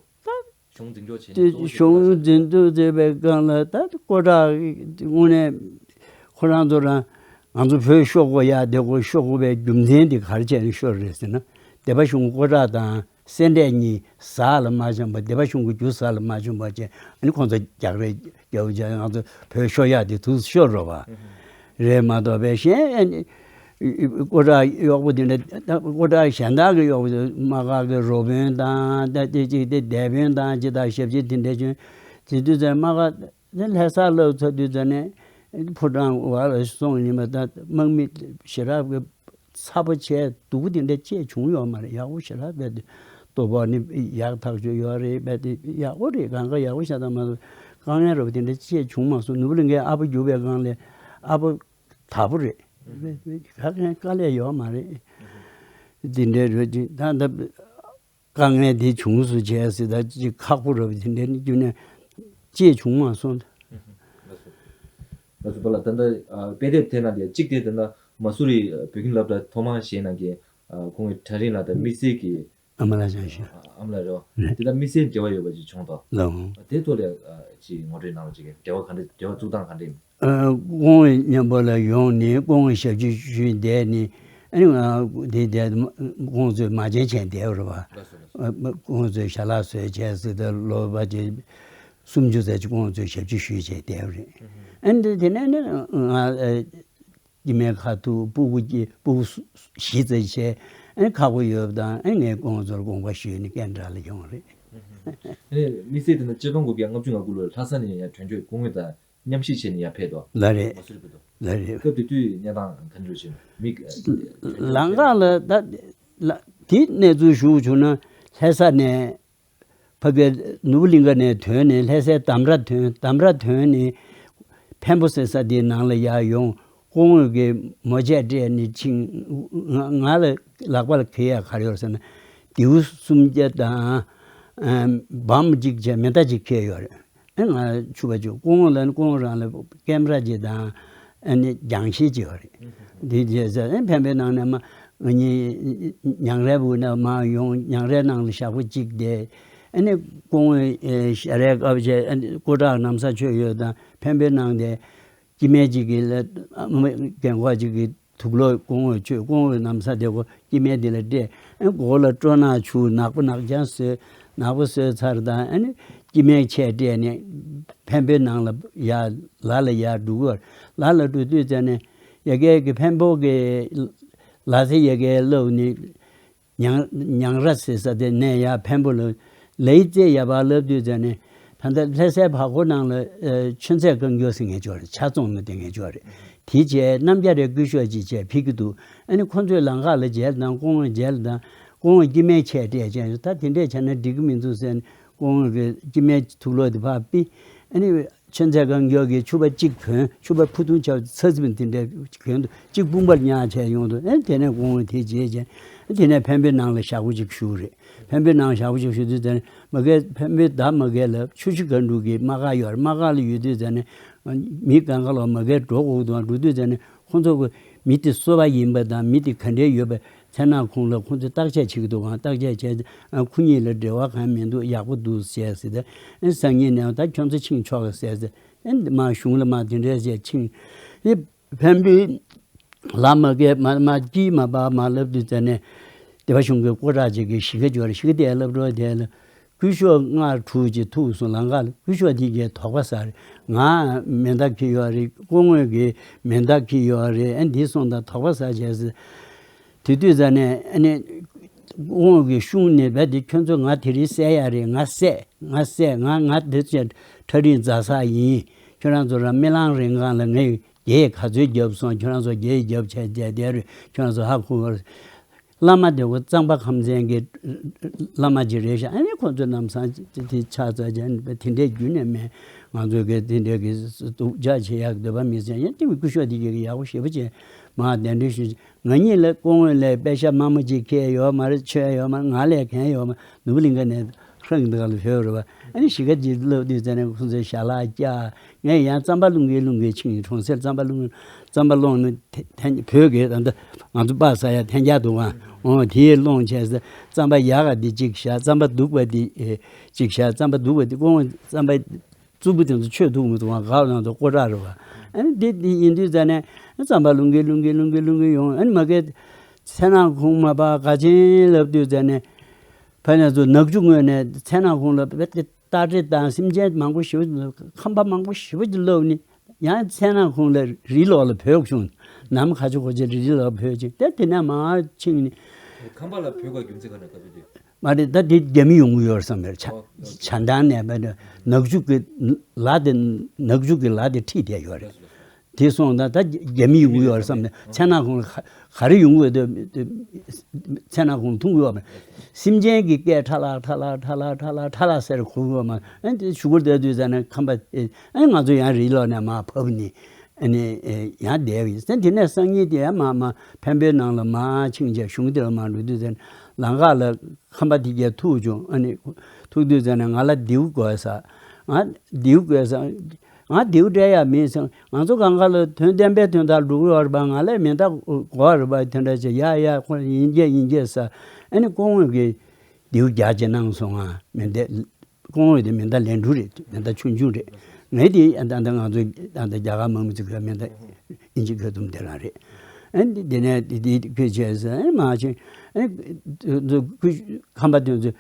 གཞུང་འཛིན་སྐྱོང་བྱེད་མཁན་གཙོ་བོ་ཞིག་གཞུང་འཛིན་སྐྱོང་བྱེད་པའི་སྒང་ལ་ད་སྐུ་དྲག་དངོས་གནས་ཁོ་རང་ཚོ་རང་ང་ཚོ་བོད་ཤོར་དགོས་ཡ་དེ་ཁོ་ཤོར་དགོས་པའི་རྒྱུ་མཚན་དེ་ག་རེ་བྱས་ནས་ཤོར་རེད་ཟེར་ན། སྡེ་པ་གཞུང་སྐུ་དྲག་དང་སེ་འབྲས་གཉིས་ཟ་ལ་མ་བཅོམ་པ། སྡེ་པ་གཞུང་གི་རྒྱུ་ཟ་ལ་མ་བཅོམ་པ་བྱས་ཨ་ནི་ཁོང་ཚོ་རྒྱག་རེས་རྒྱག་བྱས་ང་ཚོ་བོད་ཤོར་ཡ་དེ་དུས་ཤོར་འགྲོ་བ། རེད་མ་གཏོགས་པའི་གཞན་སྐུ་དྲག་གཡོག་པོ་དེ་འདྲ་སྐུ་དྲག་གཞན་དག་གི་གཡོག་པོ་དེ་དམག་སྒར་གྱི་རོགས་དཔོན་དང་ད་དེ་གཅིག་དེ་སྡེ་དཔོན་དང་ཅི་དང་ཞབས་ཕྱི་དེ་འདྲ་བྱོན་དེ་དུས་ཚོད་དམག་སྒར་དེ་ལྷ་ས་སླེབས་ཚར་དུས་ཚོད་ནས་ཕོ་བྲང་བར་ལ་སོང་ཡིན་པ་ད་དམག་མི་ཞེ་དྲག་གི་ཚ་པོ་བྱས་སྡུག་པོ་དེ་འདྲ་ཅིག་བྱུང་ཡོད་མ་རེད། ཡག་པོ་ཞེ་དྲག་རྦད་དེ་ལྟོ་ཕོགས་ནི་ཡག་ཐག་ཆོད་ཡོད་རེད། རྦད་དེ་ཡག་པོ་རེད། གང་ག་ཡག་པོ་ཤ་སྟག་མ་གཏོགས་དཀའ་ངལ་རབ་དེ་འདྲ་ཅིག་བྱུང་མ་སོང་། ནོར་བུ་གླིང་གའི་ཨ་ཕ་རྒྱུག་པའི་སྒང་ལ་ཨ་ཕ་དག་པོ་རེད། ག་གེ་དཀའ་ལས་ཡོད་མ་རེད། འདི་འདྲའི་རོལ་ཅིག་ད་ད་དཀའ་ངལ་འདི་བྱུང་སུ་བྱས་ཟེར་ད་ཅིག་ཁག་པོ་རབ་དེ་འདྲའི་རྒྱུ་ནས་ཅིག་བྱུང་མ་སོང་། ལགས་སོ། ལགས་སོ་པཱ་ལགས། ད་ལྟ་ཨ་དཔེ་དེབ་དེ་ནང་ལ་གཅིག་དེ་ད་ལྟ་མ་སུ་རི་བོད་ཁྱིམ་སློབ་གྲྭ་ཐོག་མར་བཞེངས་གནང་མཁན་ཨ་ཁོང་གི་གྲྭ་རིན་ལགས་དང་དམིགས་བསལ་གྱི་ཨ་མ་ལགས་བྱང་ཞུ། ཨ་མ་ལགས་རེད་བ། རེད། དེ་དང་དམིགས་བསལ་འབྲེལ་བ་ཡོད་པ་ཅིག་བྱུང་དོ། ལགས་འོང་། དེ་ཐོག་ལ་ཨ་ཅིག་ངོ་སྤྲོད་གནང་རོགས་བྱེད་ཀྱི། འབྲེལ་བ་ག་འདྲ། འབྲེལ་བ་བཙུགས་སྟངས་ག་འདྲ་ཡིན། ཨ་སྐུ་ངོ་མཉམ་པོ་ལ་ཡོང་ནས་སྐུ་ངོ་ཞབས་ཕྱི་ཞུས་བསྡད་ནས་ ཨ་ནི་ང་དེ་དེ་ཁོང་ཚོས་མ་བྱན་བྱས་བསྡད་པ་རེད་བ། ལགས་སོ་ལགས་སོ། ཁོང་ཚོས་ཞལ་ལག་བཟོས་བྱས་ཟེར་ད་ལོ་པ་ཅིག་སུམ་ཅུ་ཙམ་ཅིག་ཁོང་ཚོས་ཞབས་ཕྱི་ཞུས་བྱས་བསྡད་པ་རེད། ཨ་ནི་དེ་ནས་ནི་ང་ཨ་སྐྱེ་དམན་ཁ་ཐུག་སྤུ་གུ་སྐྱེ་སྤུ་གུ་བཞི་ཙམ་བྱས། ཨ་ནི་ཁག་པོ་ཡོད་པ་དང་། ཨ་ནི་ངས་ཁོང་ཚོར་དགོངས་པ་ཞུས་ནས་ཀན་ཌ་ལ་ཡོང་བ་རེད། ཨ་ནི་དམིགས་བསལ་དེ་ནི་ཆིག་སྟོང་དགུ་བརྒྱ་ལྔ་བཅུ་ང་དགུ་ལོར་ལྷ་ས་ནས་ཡང་དོན་གཅོད་སྐུ་ངོ་དང་མཉམ་གཤིབ་བྱས་ནས་ཡར་ཕེབས་དོ། ལགས་རེད། མ་སུ་རི་ཕེབས་དོ། ལགས་རེད། སྐབས་དེ་དུས་གནས་སྟངས་ག་འདྲ་བྱུང་མིག་ལམ་ཁ་ལ་ད་ལ་དེ་གནས་ཚུལ་ཞུ་བྱུང་ན། ལྷ་ས་ནས་ཕ་གི་ནོར་བུ་གླིང་ག་ནས་ཐོན་ནས་ལྷ་སའི་འདམ་ར་ཐོན། འདམ་ར་ཐོན་ནས་འཕན་པོ་ཟེར་ས་དེའི་ནང་ལ་ཡར་ཡོང་། སྐུ་ངོ་གིས་མོ་ཆས་སྤྲད་ནས་ཕྱིན། ང་ང་ལ་ལག་པ་ལ་གྱེས་ཡ་ག་རེ་ཡོད་ཟེར་ན། མདེའུ་སུམ་བརྒྱ་དང་། ཨ་འབའ་མོ་གཅིག་བྱས་མེ་མདའ་གཅིག་འཁྱེར་ཡོད་རེད། ཨེ་ང་ཕྱུ་པ་ཅིག་སྐུ་ངོ་ལ་ནི་སྐུ་ངོ་རང་ལ་ཀེམ་ར་ཅིག་དང་། ཨ་ནི་རྒྱང་ཤེལ་ཅིག་ཡོད་རེད། འདི་བྱས་ཚེ་ཨེ་འཕན་པོའི་ནང་ནས་མར་ང་གཉིས་ཉང་རལ་བུ་ནས་མར་ཡོང་། ཉང་རལ་ནང་ལ་ཞག་པོ་གཅིག་བསྡད། ཨ་ནི་སྐུ་ངོ་ཨེ་ཞལ་རས་སྐབས་བྱས། ཨ་ནི་སྐུ་དྲག་ནམ་བཟའ་མཆོད་ཡོད་དང་འཕན་པོའི་ནང་དེ། སྐྱེ་དམན་ཅིག་གིས་ལ་ཨ་མ་རྒན་གོག་ཅིག་གིས་དུག་སློག་སྐུ་ངོ་མཆོད། སྐུ་ངོ་ནམ་བཟའ་དེ་ཁོ་སྐྱེ་དམན་དེ་ལ་སྤྲད། ཨ་མགོ་ལ་སྤྲོ་ནག་བྱུགས། ནག་པོ་ནག་རྐྱང་བཟོས། ནག་པོ་བཟོས་ཚར་དང་། ཨ་ནི་སྐྱེ་དམན་ཆས་སྤྲད་ནས་འཕན་པོའི་ནང་ལ་ཡར་ལ་ལ་ཡར་འགྲོ་གི་ཡོད། ལ་ལ་འགྲོ་དུས་ཙ་ནས་ཡ་གི་གི་འཕན་པོ་གི་ལ་ཚེ་ཡ་གི་སློབ་ནི། ཉང་ཉང་ར་ཟེར་ས་དེ་ནས་ཡར་འཕན་པོ་ལ་ལའི་རྩེ་ཡར་བར་ལབ་དུས་ཙ་ནས། ད་ལྟ་ལྷ་སའི་བར་སྐོར་ནང་ལ་ཨ་ཆོས་མཛད་བཀའ་འགྱུར་ཟེར་མཁན་ཅིག་ཡོད་རེད། ཆ་ཚང་ནི་དེ་མཁན་ཅིག་ཡོད་རེད། དེ་བྱས་གནམ་རྒྱ་རའི་སྐུ་ཞབས་ཅིག་བྱས་ཕེབས་ཀྱི་འདུག་ཨ་ནི་ཁོང་ཚོས་ལམ་ཁ་ལ་མཇལ་དང་། སྐུ་ངོ་མཇལ་དང་། སྐུ་ངོ་སྐྱེ་དམན་ཆས་སྤྲད་བྱས། ད་དེ་འདྲས་བྱས་ན་འགྲིག་གི་མི་འདུག་ཟེར་ནས། སྐུ་ངོ་གིས་སྐྱེ་དམན་དུག་སློག་དེ་ཕར་ཕུད། ཨ་ནི་ཆོས་མཛད་བཀའ་འགྱུར་གྱི་ཕྱུ་པ་གཅིག་གྱོན། ཕྱུ་པ་ཕུ་ཐུང་ཆགས་ཚ་ཚིམ་དེ་འདྲའི་གྱོན་འདུག་གཅིག་དཔུང་པར་ཉར་བྱས་ཡོང་འདུག་ཨེ་དེ་ནས་སྐུ་ངོ་དེ་རྗེས་བྱས། དེ་ནས་འཕན་པོའི་ནང་ལ་ཞག་པོ་གཅིག་བཞུགས་རེད། འཕན་པོའི་ནང་ཞག་པོ་གཅིག་བཞུགས་དུས་ཙ་ནས་མ་གི་འཕན་པོའི་ཟླ་མ་གི་ལ་ཆུ་བཞི་སྒང་དྲུག་གི་དམག་སྒར་ཡོད་རེད། དམག་སྒར་ལ་ཡོད་དུས་ཙ་ནས་མི་གང་ག་ལ་མ་གི་འགྲོ་དགོས་འདུག་འགྲོ་དུས་ཙ་ནས་ཁོང་ཚོ་གི་མི་དེ་སུ་བ་ཡིན་པ་དང་མི་དེ་ག་འདྲས་ཡོད་པ། མཚན་ནག་ཁོང་ལ་ཁོང་ཚོས་བརྟག་དཔྱད་བྱེད་ཀྱི་འདུག་ག་བརྟག་དཔྱད་བྱས་ཏེ། ཨ་ཁོ་གཉིས་ལ་འབྲེལ་བ་གང་མི་འདུག་ཡག་པོ་འདུག་ཟེར་ཟེར་ཏེ། ཨ་སང་ཉིན་ནས་ད་ཁྱོད་ཚོ་ཕྱིན་ཆོག་གི་ཟེར་ཟེར། ཨ་མར་གཞུང་ལ་མར་དེ་འདྲས་ཟེར་ཕྱིན། ཨ་འཕན་པོའི་ལ་མ་གི་མ་མ་ཅི་མ་པ་མ་ལབ་དུས་ཙ་ནས་སྡེ་པ་གཞུང་གི་སྐུ་དྲག་ཅིག་གིས་གཞིས་ཀ་འབྱོར། གཞིས་ཀ་དེ་ལབ་རོགས་དེ་ལ། སྐུ་ཞབས་ལྔ་དྲུག་ཅིག་ཐུག་སོང་། ལམ་ཁ་ལ་སྐུ་ཞབས་དེ་གས་དོགས་པ་ཟ་རེད། ང་མེ་མདའ་འཁྱེར་ཡོད་རེད། སྐུ་ངོ་གིས་མེ་མདའ་འཁྱེར་ཡོད་རེད། ཨ་འདི་སོང་དང་དོགས་པ་ཟ་བྱས་ཟེར། དེ་དུས་ཙ་ནས་ཨ་ནི་སྐུ་ངོ་གིས་གཞུང་ནས་རྦད་དེ་ཁྱོད་ཚོ་ང་དེ་རིང་བསད་ཡ་རེད། ང་བསད། ང་བསད། ང་ང་དེ་ཚོའི་ཁྲ་རིང་རྫ་ས་ཡིན། ཁྱོད་རང་ཚོ་རང་རྨི་ལམ་རིང་གང་ལ་ངས་རྒྱའི་ག་ཚོད་བརྒྱབ་སོང་། ཁྱོད་རང་ཚོ་རྒྱའི་རྒྱབ་བྱས་བསྡད་བསྡད་རེད། ཁྱོད་རང་ཚོ་ཧ་གོ་བར། བླ་མ་དེ་ཁོ་གཙང་པ་ཁམས་ཚན་གྱི་བླ་མ་ཅིག་རེད་ཤག་ཨ་ནི་ཁོ་ཚོས་ལམ་སང་དེ་ཕྱག་འཚལ་བྱས་དེ་འདྲའི་རྒྱུན་ནས་མེད། ང་ཚོ་གི་དེ་འདྲའི་གི་སྡུག་ཅག་བྱེད་ཡག་འདོད་པ་མི་ཟེར། ཡང་དེ་བས་སྐུ་ཞབས་དེ་གི་ཡག་པོ་ཞེ་པོ་བྱས་མར་གདན་འདྲེན་ཞུས། ང་གཉིས་ལ་སྐུ་ངོ་ལ་པེ་ཤ་དམའ་མོ་ཅིག་ཁྱེར་ཡོད་མ་རེད། མཆོད་ཡོད་མ་རེད། ང་ལ་གང་ཡོད་མ་རེད། ནོར་བུ་གླིང་ག་ནས་ཧྲང་འདི་ག་ལ་ཕེབས་རེད་བ། ཨ་ནི་གཞིས་ཀ་ཅིག་ལབ་དུས་ཙ་ནས་ཁོ་ཚོས་ཞལ་ལག་བཀྱག་ངས་ཡང་རྩམ་པ་སློང་གིན་སློང་གིན་ཕྱིན། གྲོང་གསེབ་རྩམ་པ་སློང་། རྩམ་པ་སློང་ནི་ཐེ་ཐེ་བོད་ཀྱི་ད་ལྟ་ང་ཚོ་སྤགས་ཟ་ཡ་ཐན་རྒྱ་འདུག་ག་འོ་དེ་སློང་བྱས་ཟེར། རྩམ་པ་ཡག་ག་དེ་གཅིག་བཞག་རྩམ་པ་སྡུག་པ་དེ་ཨེ་གཅིག་བཞག་རྩམ་པ་སྡུག་པ་དེ་ཁོང་རྩམ་པ་རྩུབ་པོ་དེ་ཚོ་མཆོད་ཐུབ་མི་འདུག་ག་ག་ནང་དུ་ཀོ་ཊ་རེད་བ། ཨ་ནི་དེ་དེ་ཡིན་དུས་ཙ་ནས་རྩམ་པ་སློང་གིན་སློང་གིན་སློང་གིན་སློང་གིན་ཡོང་། ཨ་ནི་མ་གི་མཚན་ནག་ཁོང་མ་པ་ག་ཅན་ལབ་དུས་ཙ་ནས། ཕ་ནས་ཚོ་ནག་ཆུ་ངོས་ནས་མཚན་ནག་ཁོང་ལ་རྦད་དེ་སྟ་རེ་དང་སེམས་ཅན་མང་པོ་ཞེ་པོ། ཁམས་པ་མང་པོ་ཞེ་པོ་ཅིག་སླེབས་ནས་ཡང་མཚན་ནག་ཁོང་ལ་རི་ལོགས་ལ་བོད་བྱུང་། ནམ་ཁ་ཆུ་ཁོ་ཆེ་རི་ལོགས་བོད་ཅིག་དེ་དེ་ནས་མར་ཕྱིན་ནས། ཁམས་པ་ལ་བོད་པ་རྒྱུ་མཚན་ག་ནས་བཀའ་བསྡུར་དེ། མ་རེད། ད་དེ་རྒྱ་མི་ཡོང་གི་ཡོད་བསམ་པའི་ཆ་ཨོ། ཆ་འདང་ནས་བས་ནག་ཆུ་གི་ལ་དེ་ནག་ཆུ་གི་ལ་དེ་ཁྲིད་བསྡད་ཡོད་རེད། དེ་སོང་ད་ད་རྒྱ་མི་ཡོང་གི་ཡོད་རེད་བསམ་ནས་མཚན་ནག་ཁོང་ལ་ག་ག་རེ་ཡོང་གི་ཡོད་དེ། མཚན་ནག་ཁོང་ལ་ཐུག་གི་ཡོད་མ་རེད། སེམས་ཅན་གྱི་སྐད་ཁྲ་ལ་ཁྲ་ལ་ཁྲ་ལ་ཁྲ་ལ་ཁྲ་ལ་ཟེར་གོ་གི་ཡོད་མ་རེད། ཨ་ནི་དེ་ཞུ་སྐོར་བསྡད་དུས་ཙ་ནས་ཁམས་པ་ཨ་ནི་ང་ཚོ་ཡང་རི་ལོགས་ནས་མར་བབས་ནས་ཨ་ནི་ཡང་བསྡད་པ་ཡིན། དེ་ནས་སང་ཉིན་དེ་ཡང་མར་མར་འཕན་པོའི་ནང་ལ་མར་ཕྱིན་བྱས་གཞུང་དེ་ལ་མར་འགྲོ་དུས་ཙ་ནས་ལམ་ཁ་ལ་ཁམས་པ་དེ་གས་ཐུག་བྱུང་། ཨ་ནི་ཐུག་དུས་ཙ་ནས་ང་ལ་མདེའུ་དགོས་ས། ང་མདེའུ་དགོས་ས། ང་མདེའུ་སྤྲད་ཡ་མེད་ཟེར། ང་ཚོ་གང་ག་ལ་དོན་བདེན་པའི་དོན་དག་འགྲོ་གི་ཡོད་རེད་པ། ང་ལ་མེ་མདའ་དགོས་རེད་པ། དེ་འདྲ་བྱས་ཡ་ཡ་ཁོ་ཡིན་གྱི་ཡིན་གྱི་ཟེར། ཨ་ནི་སྐུ་ངོ་གིས་མདེའུ་རྒྱག་བྱས་གནང་སོང་ང་། མེ་མདའ་སྐུ་ངོ་དེ་མེ་མདའ་ལན་གྲུ་རེད། མེ་མདའ་ཆུང་ཆུང་རེད། ངས་དེ་ད་ལྟ་ང་ཚོ་ད་ལྟ་རྒྱ་གར་དམག་མི་ཚོ་གི་མེ་མདའ་ཨིན་ཇི་གི་དུམ་དེ་རང་རེད། ཨ་ནི་དེ་ནས་དེ་དེ་ཁོས་བྱས་ཟེར། ཨ་ནི་མ་བྱིན། ཨ་ནི་ཁམས་པ་དེ་ཚོས་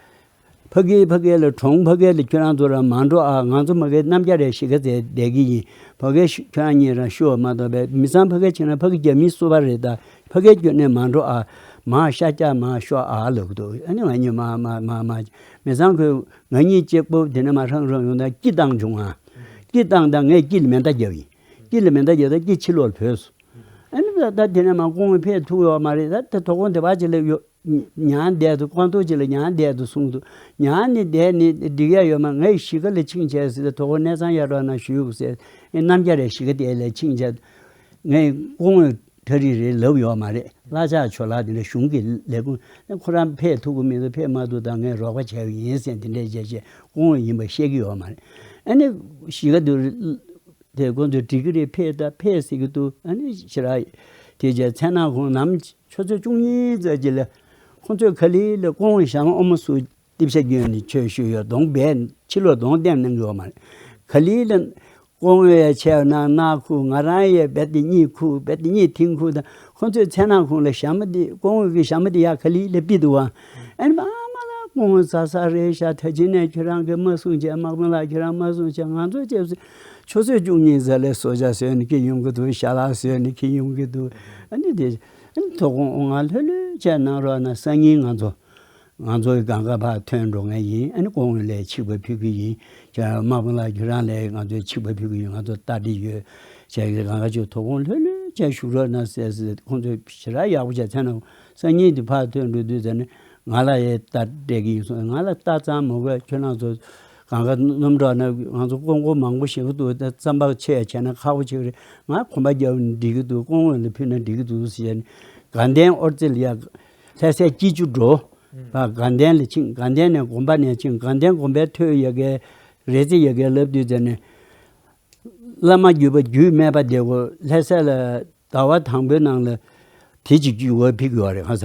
ཕ་གི་ཕ་གི་ལ་གྲོང་ཕ་གི་ལ་ཁྱོད་རང་ཚོ་རང་མ་འགྲོ་ཨ། ང་ཚོ་མ་གི་རྣམ་རྒྱལ་རེ་གཞིས་ཀ་རྩེ་བསྡད་ཀྱི་ཡིན། ཕ་གི་ཤ་ཁྱོད་རང་གཉིས་རང་ཤོག་མ་གཏོགས་པའི་མི་ཚང་ཕ་གི་ཕྱིན་ན་ཕ་གི་རྒྱ་མི་སུ་བ་རེད། ད་ཕ་གི་ཁྱོད་ནས་མ་འགྲོ་ཨ། མ་ཤ་རྒྱག་མ་ཤོག་ཨ་ལབ་ཀྱི་འདུག་ཨ་ནི་ང་གཉིས་མ་མ་མ་མ་མི་ཚང་ཁོས་ང་གཉིས་གཅིག་པོ་དེ་ནས་མ་ཧྲང་ཧྲང་ཡོང་ད་སྐྱིད་བཏང་བྱུང་ཨ། སྐྱིད་བཏང་ད་ངས་སྐྱིད་ལ་མེ་མདའ་བརྒྱབ་ཡིན། སྐྱིད་ལ་མེ་མདའ་བརྒྱབ་ད་སྐྱིད་ཕྱི་ལོགས་ལ་བུད་སོང་། ཨ་ནི་ད་ད་དེ་ནས་མ་ཁོང་ཕེབས་ཐུབ་ཡོད་མ་རེད། ད་ད་དོ་དགོང་དེ་བ་ཅིག་ལ་ཡོད། ཉང་བསྡད་དུ་ཁོང་ཐུག་ཅིག་ལ་ཉང་བསྡད་དུ་གསུང་དུ་ཉང་ནི་བསྡད་ནི་འགྲིག་ཡ་ཡོད་མ། ངའི་གཞིས་ཀ་ལ་ཕྱིན་བྱས་ཟེར་ཏེ་དོ་དགོང་གནས་ཚང་གཡར་རོགས་གནང་ཞུ་ཟེར། ཨེ་རྣམ་རྒྱལ་རེ་གཞིས་ཀ་དེ་ལ་ཕྱིན་བྱས་ངའི་ཁོང་གྲ་སྒྲིག་རེ་ལབ་ཡོད་མ་རེད། གླ་ཆ་ཆོ་ལགས་དེ་འདྲ་གཞུང་གི་ལས་ཁུངས་ཁོ་རང་ཕེབས་ཐུབ་ཀྱི་མི་འདུག་ཕེབས་མ་ཐུབ་ད་ངས་རོགས་པ་བྱས་པ་ཡིན་ཟེར་དེ་འདྲས་བྱས་བྱས་ཁོང་ཡིན་པ་བཤད་ཀྱི་ཡོད་མ་རེད། ཨ་ནི་གཞིས་ཀ་དུ་དེ་ཁོང་ཚོས་འགྲིག་གི་རེད། ཕེབས་ད་ཕེབས་ཟེར་གྱི་འདུག་ཨ་ནི་ཕྱི་ར་དེ་རྗེས་མཚན་ནག་ཁོང་ནམ་ཆུ་ཚོད་བཅུ་གཉིས་ཙམ་ཅིག་ལ་ཁོང་ཚོས་ག་ལེ་ལ་ཀོང་བོ་ཞང་ཨོ་མ་སུ་ཏིབ་ཤ་གྱོན་ནས་ཆོས་ཞུས་ཡོད། གདོང་སྦས་ཕྱི་ལོགས་གདོང་བསྟན་གནང་གི་ཡོད་མ་རེད། ག་ལེ་ལ་ཀོང་བོ་ཡ་ཆེ་ན་ན་ཁུ་ང་རང་ཡ་བེ་དེ་གཉིས་ཁུ་བེ་དེ་གཉིས་ཐིང་ཁུ་དང་ཁོང་ཚོས་མཚན་ནག་ཁོང་ལ་ཞྭ་མོ་དེ་ཀོང་བོ་གི་ཞྭ་མོ་དེ་ཡ་ག་ལེ་ལ་ཕུད་འདུག་ཨ། ཨ་ནི་མ་མ་ལ་ཀོང་བོ་ཟ་ས་རེད་ཤག་ད་ཅི་ནས་ཁྱོད་རང་གི་མ་གསུང་བྱས་དམག་དཔོན་ལགས་ཁྱོད་རང་མ་གསུང་བྱས་ང་ཚོ་ཅེས་ཆུ་ཚོད་བཅུ་གཉིས་ཙམ་ལ་སོ་ཇ་བཟོས་ནས་ཁྱེར་ཡོང་གི་འདུག་ཞྭ་ལག་བཟོས་ནས་ཁྱེར་ཡོང་གི་འདུག་ཨ་ནི་དེ་ཨ་ནི་དོ་དགོང་ང་ལྷོད་ལྷོད་བྱས་གནང་རོགས་གནང་། སང་ཉིན་ང་ཚོ་ང་ཚོ་གི་སྒང་ག་ཕར་ཐོན་འགྲོ་མཁན་ཡིན། ཨ་ནི་ཀོང་བོ་ལ་ཆིག་པ་ཕུལ་གི་ཡིན། ཁྱོད་དམག་དཔོན་ལགས་ཁྱོད་རང་ལ་ང་ཚོས་ཆིག་པ་ཕུལ་གི་ཡིན། ང་ཚོ་རྟ་དྲེལ་ཡོད་བྱས་ཀྱི་སྒང་ག་ཅིག་དོ་དགོང་ལྷོད་ལྷོད་བྱས་བཞུགས་རོགས་གནང་ཟེར་ཟེར། ཁོང་ཚོས་ཞེ་དྲག་ཡག་པོ་བྱས་མཚན་ནག་སང་ཉིན་དེ་ཕར་ཐོན་འགྲོ་དུས་ཙམ་ནས་ང་ལ་ཡའི་རྟ་སྤྲད་ཀྱི་ཡིན་གསུངས། ང་ལ་རྟ་ཙམ་མ་དགོས། ཁྱོད་རང་ཚོ་གང་ག་སྣུམ་འགྲོ་ན་ང་ཚོ་ཀོང་ཀོང་མང་པོ་ཞེ་པོ་འདུག་ད་རྩམ་པ་ཆེ་བྱས་ན་ཁག་པོ་ཆེ་གི་རེད། ང་གོམ་པ་རྒྱབ་ན་འགྲིག་གི་འདུག་ཀོང་བོ་ལ་ཕུལ་ན་འགྲིག་གི་འདུག་ཟེར་ནས་དགའ་ལྡན་ཨོ་རྩེ་ལ་ཡ་ལྷ་སའི་སྐྱིད་ཆུ་འགྲོ་བ་དགའ་ལྡན་ལ་ཕྱིན། དགའ་ལྡན་ནས་དགོན་པ་ནས་ཕྱིན། དགའ་ལྡན་དགོན་པའི་ཐོད་ཡ་གའི་རེ་རྩེ་ཡ་གའི་ལབ་དུས་ཙམ་ནས། བླ་མ་བརྒྱུད་པ་རྒྱུད་སྨད་པ་དེ་གོ་ལྷ་ས་ལ་ཟླ་བ་དང་པོའི་ནང་ལ་དེ་གཅིག་རྒྱུད་བ་ཕེབས་ཀྱི་ཡོད་རེད། ཁ་ས་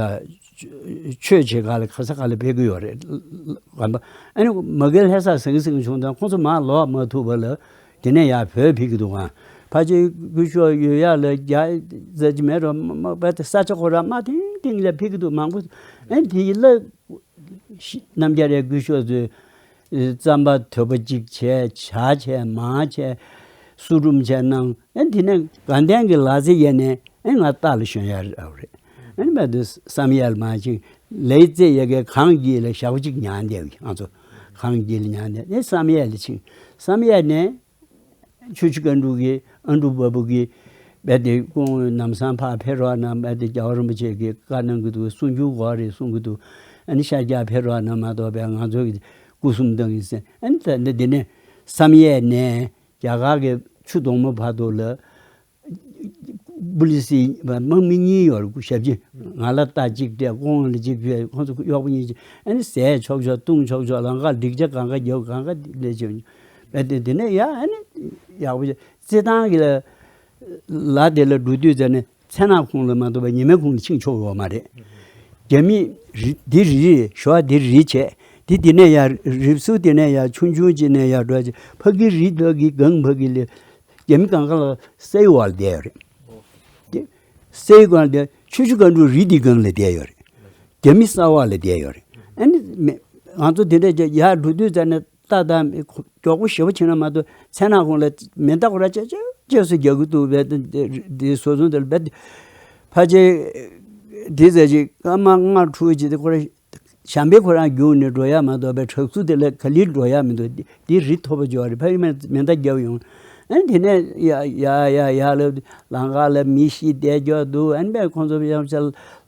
ཆོས་བྱེད་ག་ལ་ག་ས་ག་ལ་ཕེབས་ཀྱི་ཡོད་རེད། ཨ་ནི་མ་གི་ལྷ་ས་ཟང་ཟིང་བྱུང་དང་ཁོང་ཚོ་མར་ལོག་མ་ཐུབ་པ་ལ་དེ་ནས་ཡར་བོད་ཕེབས་ཀྱི་འདུག་ག་ཕལ་ཆེར་སྐུ་ཞབས་ཡོད་ཡག་ལ་རྒྱ་ཟེར་གྱི་མེད་རོ། མ་པ་དེ་ས་ཆ་ཁོ་ར་མ་ཐིང་ཐིང་ལ་ཕེབས་ཀྱི་འདུག་མང་པོ། ཨ་ནི་དེ་ཡི་ལ་རྣམ་རྒྱལ་རས་སྐུ་ཞབས་ཚོས་རྩམ་པ་དོད་པོ་གཅིག་བྱས། ཇ་བྱས། མར་བྱས། སུ་རུམ་བྱས་གནང་། ཨ་ནི་དེ་ནས་དགའ་ལྡན་གྱི་ལ་རྩེ་ཡས་ནས་ཨ་ནི་ང་རྟ་ལ་ཞོན་ཡ་རེད། ཨ་ནི་མ་དུ་བསམ་ཡས་ལ་མ་ཕྱིན་ལས་རྩེ་ཡ་གའི་གངས་དཀྱིལ་ལ་ཞག་པོ་གཅིག་ཉལ་བསྡད་ཡོད། ང་ཚོ་གངས་དཀྱིལ་ལ་ཉལ་བསྡད། ཨ་ནི་བསམ་ཡས་ལ་ཕྱིན། བསམ་ཡས་ནས། ཆུ་བཞི་སྒང་དྲུག་གི་ཨ་འབྲུག་བ་སྤུ་གི་བེ་དེ་ཀོང་ནམ་སང་ཕར་ཕེབས་རོགས་གནང་། བེ་དེ་རྒྱལ་བ་རིན་པོ་ཆེ་གི་བཀའ་གནང་གི་འདུག་གསུང་རྒྱུ་གོ་རེད་གསུང་གི་འདུག་ཨ་ནི་ཤར་རྒྱག་ཕེབས་རོགས་གནང་མ་གཏོགས་པའི་ང་ཚོ་གི་སྐུ་གསུམ་བཏང་ཡིན་ཟེར། ཨ་ནི་ད་འདི་འདི་ནས་བསམ་ཡས་ནས་རྒྱ་གར་གི་ཆུ་དོང་མོ་བར་དུ་ལ་པུ་ལི་སི་དམག་མི་གཉིས་ཡོད་རེད། ཞབས་ཕྱི་ང་ལ་རྟ་གཅིག་སྤྲད། ཀོང་ལ་གཅིག་སྤྲད། ཁོང་ཚོ་གཡོག་པོ་གཉིས་ཀྱི་ཨ་ནི་ཟས་ཆོག་ཆོག་བཏུང་ཆོག་ཆོག་ལམ་ཁ་སྒྲིག་ཆ་གང་ག་རྒྱབ་གང་ག་ལས་བྱེད། དེ་དེ་ནས་ཡ་ཨ་ནི་ཡག་པོ་བྱས། རྩེད་ཐང་གི་ལ་ལ་དེ་ལ་འགྲོ་དུས་ཙམ་ནས་མཚན་ནག་ཁོང་ལ་མ་གཏོགས་པ་ཉི་མའི་ཁོང་ལ་ཕྱིན་ཆོག་ཡོད་མ་རེད། རྒྱ་མི་རི་འདི་རི་རེད། ཞོ་འདི་རི་བྱས། འདི་འདི་ནས་ཡ་རི་བསུ་འདི་ནས་ཡ་ཆུང་ཆུང་ཅིག་ནས་ཡ་འགྲོ་ཅིག་ཕ་གི་རི་ཕ་གི་གངས་ཕ་གི་ལ་རྒྱ་མི་གང་ག་ལ་སའི་བར་བསྡད་ཡོད་རེད། སའི་སྒང་དེ་ཆུ་བཞི་སྒང་དྲུག་རི་དེ་སྒང་ལ་བསྡད་ཡོད་རེད། རྒྱ་མི་ས་འོག་ལ་བསྡད་ཡོད་རེད། ཨ་ནི་མེ་ང་ཚོ་དེ་འདྲ་ཡར་འགྲོ་དུས་ཙམ་ནས་རྟ་དང་མགྱོགས་པོ་ཞེ་པོ་ཕྱིན་ན་མ་གཏོགས་མཚན་ནག་ཁོང་ལ་མེ་མདའ་ཁོ་ར་ཅག་ཅག་ཅག་སུ་རྒྱག་གི་འདུག་བས། དེ་བཟོ་ཚོང་དེ་ལ་བས། ཕལ་ཆེར་དེ་ཟེར་ཅིག་སྐར་མ་ལྔ་དྲུག་ཅིག་དེ་ཁོ་ར། བྱམས་པས་ཁོ་རང་རྒྱུགས་ནས་འགྲོ་ཡ་མ་གཏོགས་པའི་ཁྲག་ཚུལ་དེ་ལ་ག་ལེར་འགྲོ་ཡ་མི་འདུག་འདི་རི་མཐོ་པོ་ཅིག་ཡོད་རེད། ཕ་གི་མེ་མེ་མདའ་རྒྱབ་ཡོང་། ཨ་ནི་དེ་ནས་ཡ་ཡ་ཡ་ཡ་ལ་ལམ་ཁ་ལ་མི་ཤི་བསྡད་རྒྱུ་འདུག་ཨ་ནི་པས་ཁོང་ཚོ་ཡང་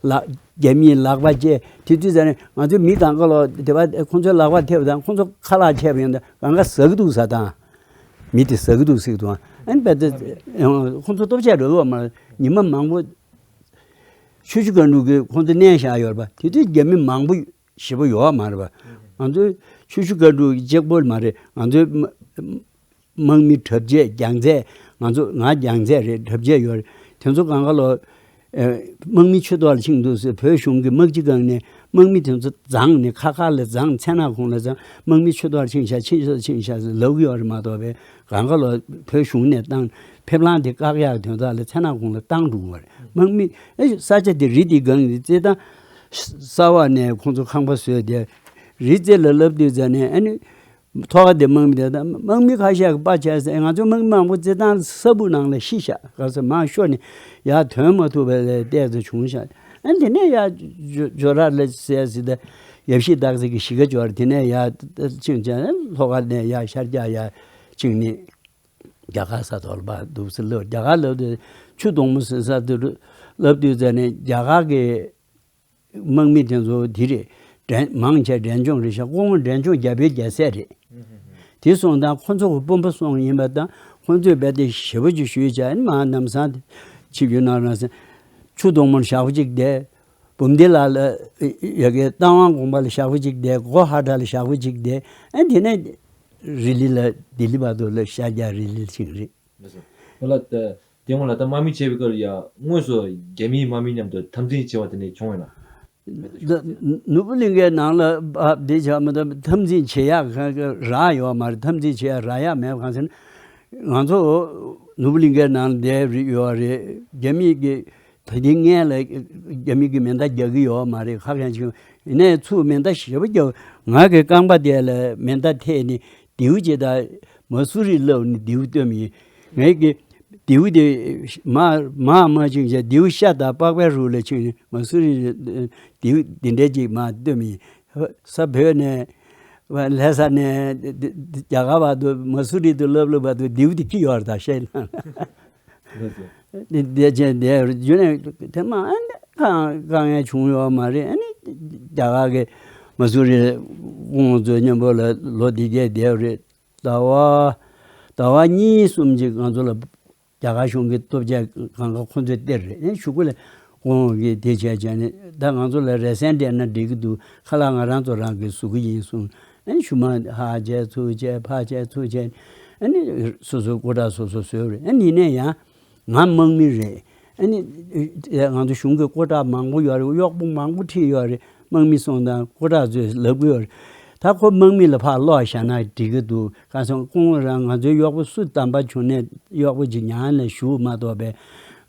ལ་རྒྱ་མིའི་ལག་པ་བཅད། དེ་དུས་ཙམ་ནས་ང་ཚོ་མི་གང་ག་ལོ་དེ་བ་ཁོང་ཚོའི་ལག་པ་ཐེབས་དང་ཁོང་ཚོ་ཁ་ལག་ཆད་པ་ཡོང་དུས་གང་ག་ཟ་གི་འདུག་ཟ་དང་། མི་དེ་ཟ་གི་འདུག་ཟེར་གི་འདུག་ཨ་ནི་པས་དེ་ཁོང་ཚོ་སྟོབས་ཆེ་འགྲོ་གི་ཡོད་མ་རེད། ཉི་མ་མང་པོ། ཆུ་བཞི་སྒང་དྲུག་གི་ཁོང་ཚོ་གནས་བཞག་ཡོད་རེད་པ། དེ་དུས་རྒྱ་མི་མང་པོ་ཞེ་པོ་ཡོད་མ་རེད་པ། ང་ཚོའི་ཆུ་བཞི་སྒང་དྲུག་གཅིག་པོ་མ་རེད། ང་ཚོའི་དམག་མི་གྲབས་ཆེ་རྒྱལ་མཚན། ང་ཚོ་ང་རྒྱལ་མཚན་རེད། གྲབས་ཆེ་ཡོད་རེད། དེ་ཚོ་གང་ག་ལོ་ ཨེ། དམག་མི་ཆུ་ཐོག་ལ་ཕྱིན་འདུག་ཟེར། བོད་གཞུང་གི་དམག་སྤྱི་སྒང་ནས་དམག་མི་དེ་ཚོ་བརྫངས་ནས་ཁ་ཁ་ལ་བརྫངས། མཚན་ནག་ཁོངས་ལ་བརྫངས། དམག་མི་ཆུ་ཐོག་ལ་ཕྱིན་ཤག་ཕྱིན་ཤག་ཕྱིན་ཤག་ཟེར་ལབ་ཀྱི་ཡོད་རེད་མ་གཏོགས་པའི། གང་ག་ལོ་བོད་གཞུང་ནས་བཏང་། ཕེབས་ལམ་དེ་བཀག་ཡག་དོན་དག་ལ་མཚན་ནག་ཁོངས་ལ་བཏང་འགྲོ་གི་ཡོད་རེད། དམག་མི་ཨེ་ས་ཆ་དེ་རི་དེ་སྒང་དེ་བརྩི་སྟངས། གསར་བ་ནས་ཁོང་ཚོ་ཁང་པ་བཟོས་ཏེ་རི་རྩེ་ལ་ལབ་དུས་ཙ་ནས། ཨ་ནི་ཐོག་ཁ་དེ་དམག་མི་དེ་དང་དམག་མི་ཁ་ཤས་ཀྱིས་པ་བྱས་ཟེར། ང་ཚོ་དམག་མི་མང་པོ་རྩེད་ཐང་སྲ་འབུ་ནང་ལ་ཤི་ཤག་ག་ས་མར་ཤོར་ནས་ཡར་ཐོན་མ་ཐུབ་པ་ལ་བལྟས་ཚོ་བྱུང་ཤག་ཨ་དེ་ནས་ཡར་ཇོ་ཇོ་ར་ལ་ཟེར་ཟེར་ད་ཡབ་གཞིས་སྟག་རྩེ་གི་གཞིས་ཀ་ཇོ་ར། དེ་ནས་ཡར་ཕྱིན་ཙང་ལྷོ་ཁ་ནས་ཡར་ཤར་རྒྱག་ཡར་ཕྱིན་ནས་རྒྱ་གར་ས་ཐོག་ལ་ཕར་འདུག་ཟེར་ལབ། རྒྱ་གར་ལབ་དུས་ཆུ་དོང་མོ་ཟེར་ས་དེ་ལབ་དུས་ཙ་ནས་རྒྱ་གར་གི་དམག་མི་དེ་ཚོ་དེ་རེད། འདྲེན་མང་ཆེ་འདྲེན་སྦྱོང་རེད་ཤག་སྐུ་ངོ་འདྲེན་སྦྱོང་རྒྱ་བོད་རྒྱལ་སྲས་རེད། དེ་སོང་ཙང་ཁོ་ཚོ་གི་དཔོན་པོ་སོང་ཡིན་པ་དང་། ཁོ་ཚོས་རྦད་དེ་ཞེ་པོ་ཅིག་ཞུས་བྱས། ཨ་ནི་མར་ལམ་སང་ཆིབས་བསྒྱུར་གནང་རོགས་ཟེར། ཆུ་དོང་མོར་ཞག་པོ་གཅིག་བསྡད། འབུམ་སྡེ་ལ་ལ་ཡ་གི་རྟ་དབང་དགོན་པ་ལ་ཞག་པོ་གཅིག་བསྡད། གོ་ཧ་ཏ་ལ་ཞག་པོ་གཅིག་བསྡད། ཨ་དེ་ནས་རི་ལི་ལ་ལྡི་ལི་བར་དུ་ལ་ཤར་རྒྱག་རི་ལི་ཕྱིན་རེད། ལགས་སོ། ད་ལ་ད་དེ་སྔོན་ལ་ད་དམག་མི་བྱས་པའི་སྐབས་ལ་ཡ་དངོས་སུ་རྒྱ་མིའི་དམག་མི་མཉམ་དུ་འཐབ་འཛིང་བྱས་པ་དེ་འདྲ་བྱུང་ཡོད་ན། ད་ནོར་བུ་གླིང་ཁའི་ནང་ལ་ཨ་འདི་བྱས་མ་གཏོགས་འཐབ་འཛིང་བྱེད་ཡག་ག་ག་རག་ཡོད་མ་རེད། འཐབ་འཛིང་བྱེད་ཡག་རག་ཡག་མེད། གང་ཟེར་ན་ང་ཚོ་ནོར་བུ་གླིང་ཁའི་ནང་ལ་བསྡད་ཡོད་རེད། རྒྱ་མི་གི་ད་དེ་སྔོན་ལ་རྒྱ་མི་གི་མེ་མདའ་རྒྱག་གི་ཡོད་མ་རེད། ཁ་གང་ཅིག་ཡིན་ནའི་ཚུར་མེ་མདའ་ཞེ་པོ་རྒྱབ། ང་གི་རྐང་པ་དེ་ལ་མེ་མདའ་ཐེབས་ནས་མདེའུ་ཅིག་དང་མ་སུ་རི་སླབ་ནས་མདེའུ་བཏོན་ཡིན། ངས་ཀྱི་མདེའུ་དེ་མ་མ་མ་བཅིངས་བྱས། མདེའུ་ཤ་དང་པགས་པའི་རུ་ལ་བཅིངས་ནས་མ་སུ་རི་མདེའུ་དེ་འདྲ་ཅིག་མར་བཏོན་ཡིན། ས་བོད་ནས་ལྷ་ས་ནས་རྒྱ་གར་བར་དུ་མ་སུ་རི་དུ་སླབ་སླབ་བར་དུ་མདེའུ་དེ་འཁྱེར་ཡོད་རེད། ད་བཤད་ན། ལགས་སོ། འདི་འདི་བྱས་འདི་རྒྱུ་ནས་དེ་མ་ཨ་ནི་དཀའ་དཀའ་ངལ་བྱུང་ཡོད་མ་རེད། ཨ་ནི་རྒྱ་གར་གི་མ་སུ་རི་སྐུ་ངོ་ཚོའི་མཉམ་པོ་ལ་ལོ་འདི་གས་བསྡད་རེད། ཟླ་བ་ཟླ་བ་གཉིས་གསུམ་ཅིག་ང་ཚོ་ལ་རྒྱ་གར་གཞུང་གི་སྟོབས་ཆས་གང་ག་ཁོ་ཚོས་སྟེར་རེད། ཨ་ནི་གཞུག་གུ་ལ་སྐུ་ངོ་གིས་དེ་བྱས་བྱས་ནས་ད་ང་ཚོ་ལ་རེ་སེན་སྤྲད་ན་འགྲིག་གི་འདུག་ཁ་ལག་ང་རང་ཚོ་རང་གིས་བཟོ་གི་ཡིན་གསུངས། ཨ་ནི་ཞུ་མ་ཧ་བྱས་ཚུར་བྱས་ཕར་བྱས་ཚུར་བྱས། ཨ་ནི་སོ་སོའི་སྐུ་དྲག་སོ་སོ་བཟོས་རེད། ཨ་ནི་ཡིན་ན་ཡང་། ང་དམག་མི་རེད། ཨ་ནི་ང་ཚོ་གཞུང་གི་སྐུ་དྲག་མང་པོ་ཡོད་རེད། གཡོག་པོ་མང་པོ་ཁྲིད་ཡོད་རེད། དམག་མི་སོང་ཙང་སྐུ་དྲག་ཚོས་ལབ་ཀྱི་ཡོད་རེད། ད་ཁོ་དམག་མི་ལ་ཕར་སློག་བཞག་ན་འགྲིག་གི་འདུག་གང་སོང་སྐུ་ངོ་རང་ང་ཚོའི་གཡོག་པོ་སུ་དམ་པ་བྱུང་ནས་གཡོག་པོ་ཅིག་ཉར་ནས་བཞུགས་མ་གཏོགས་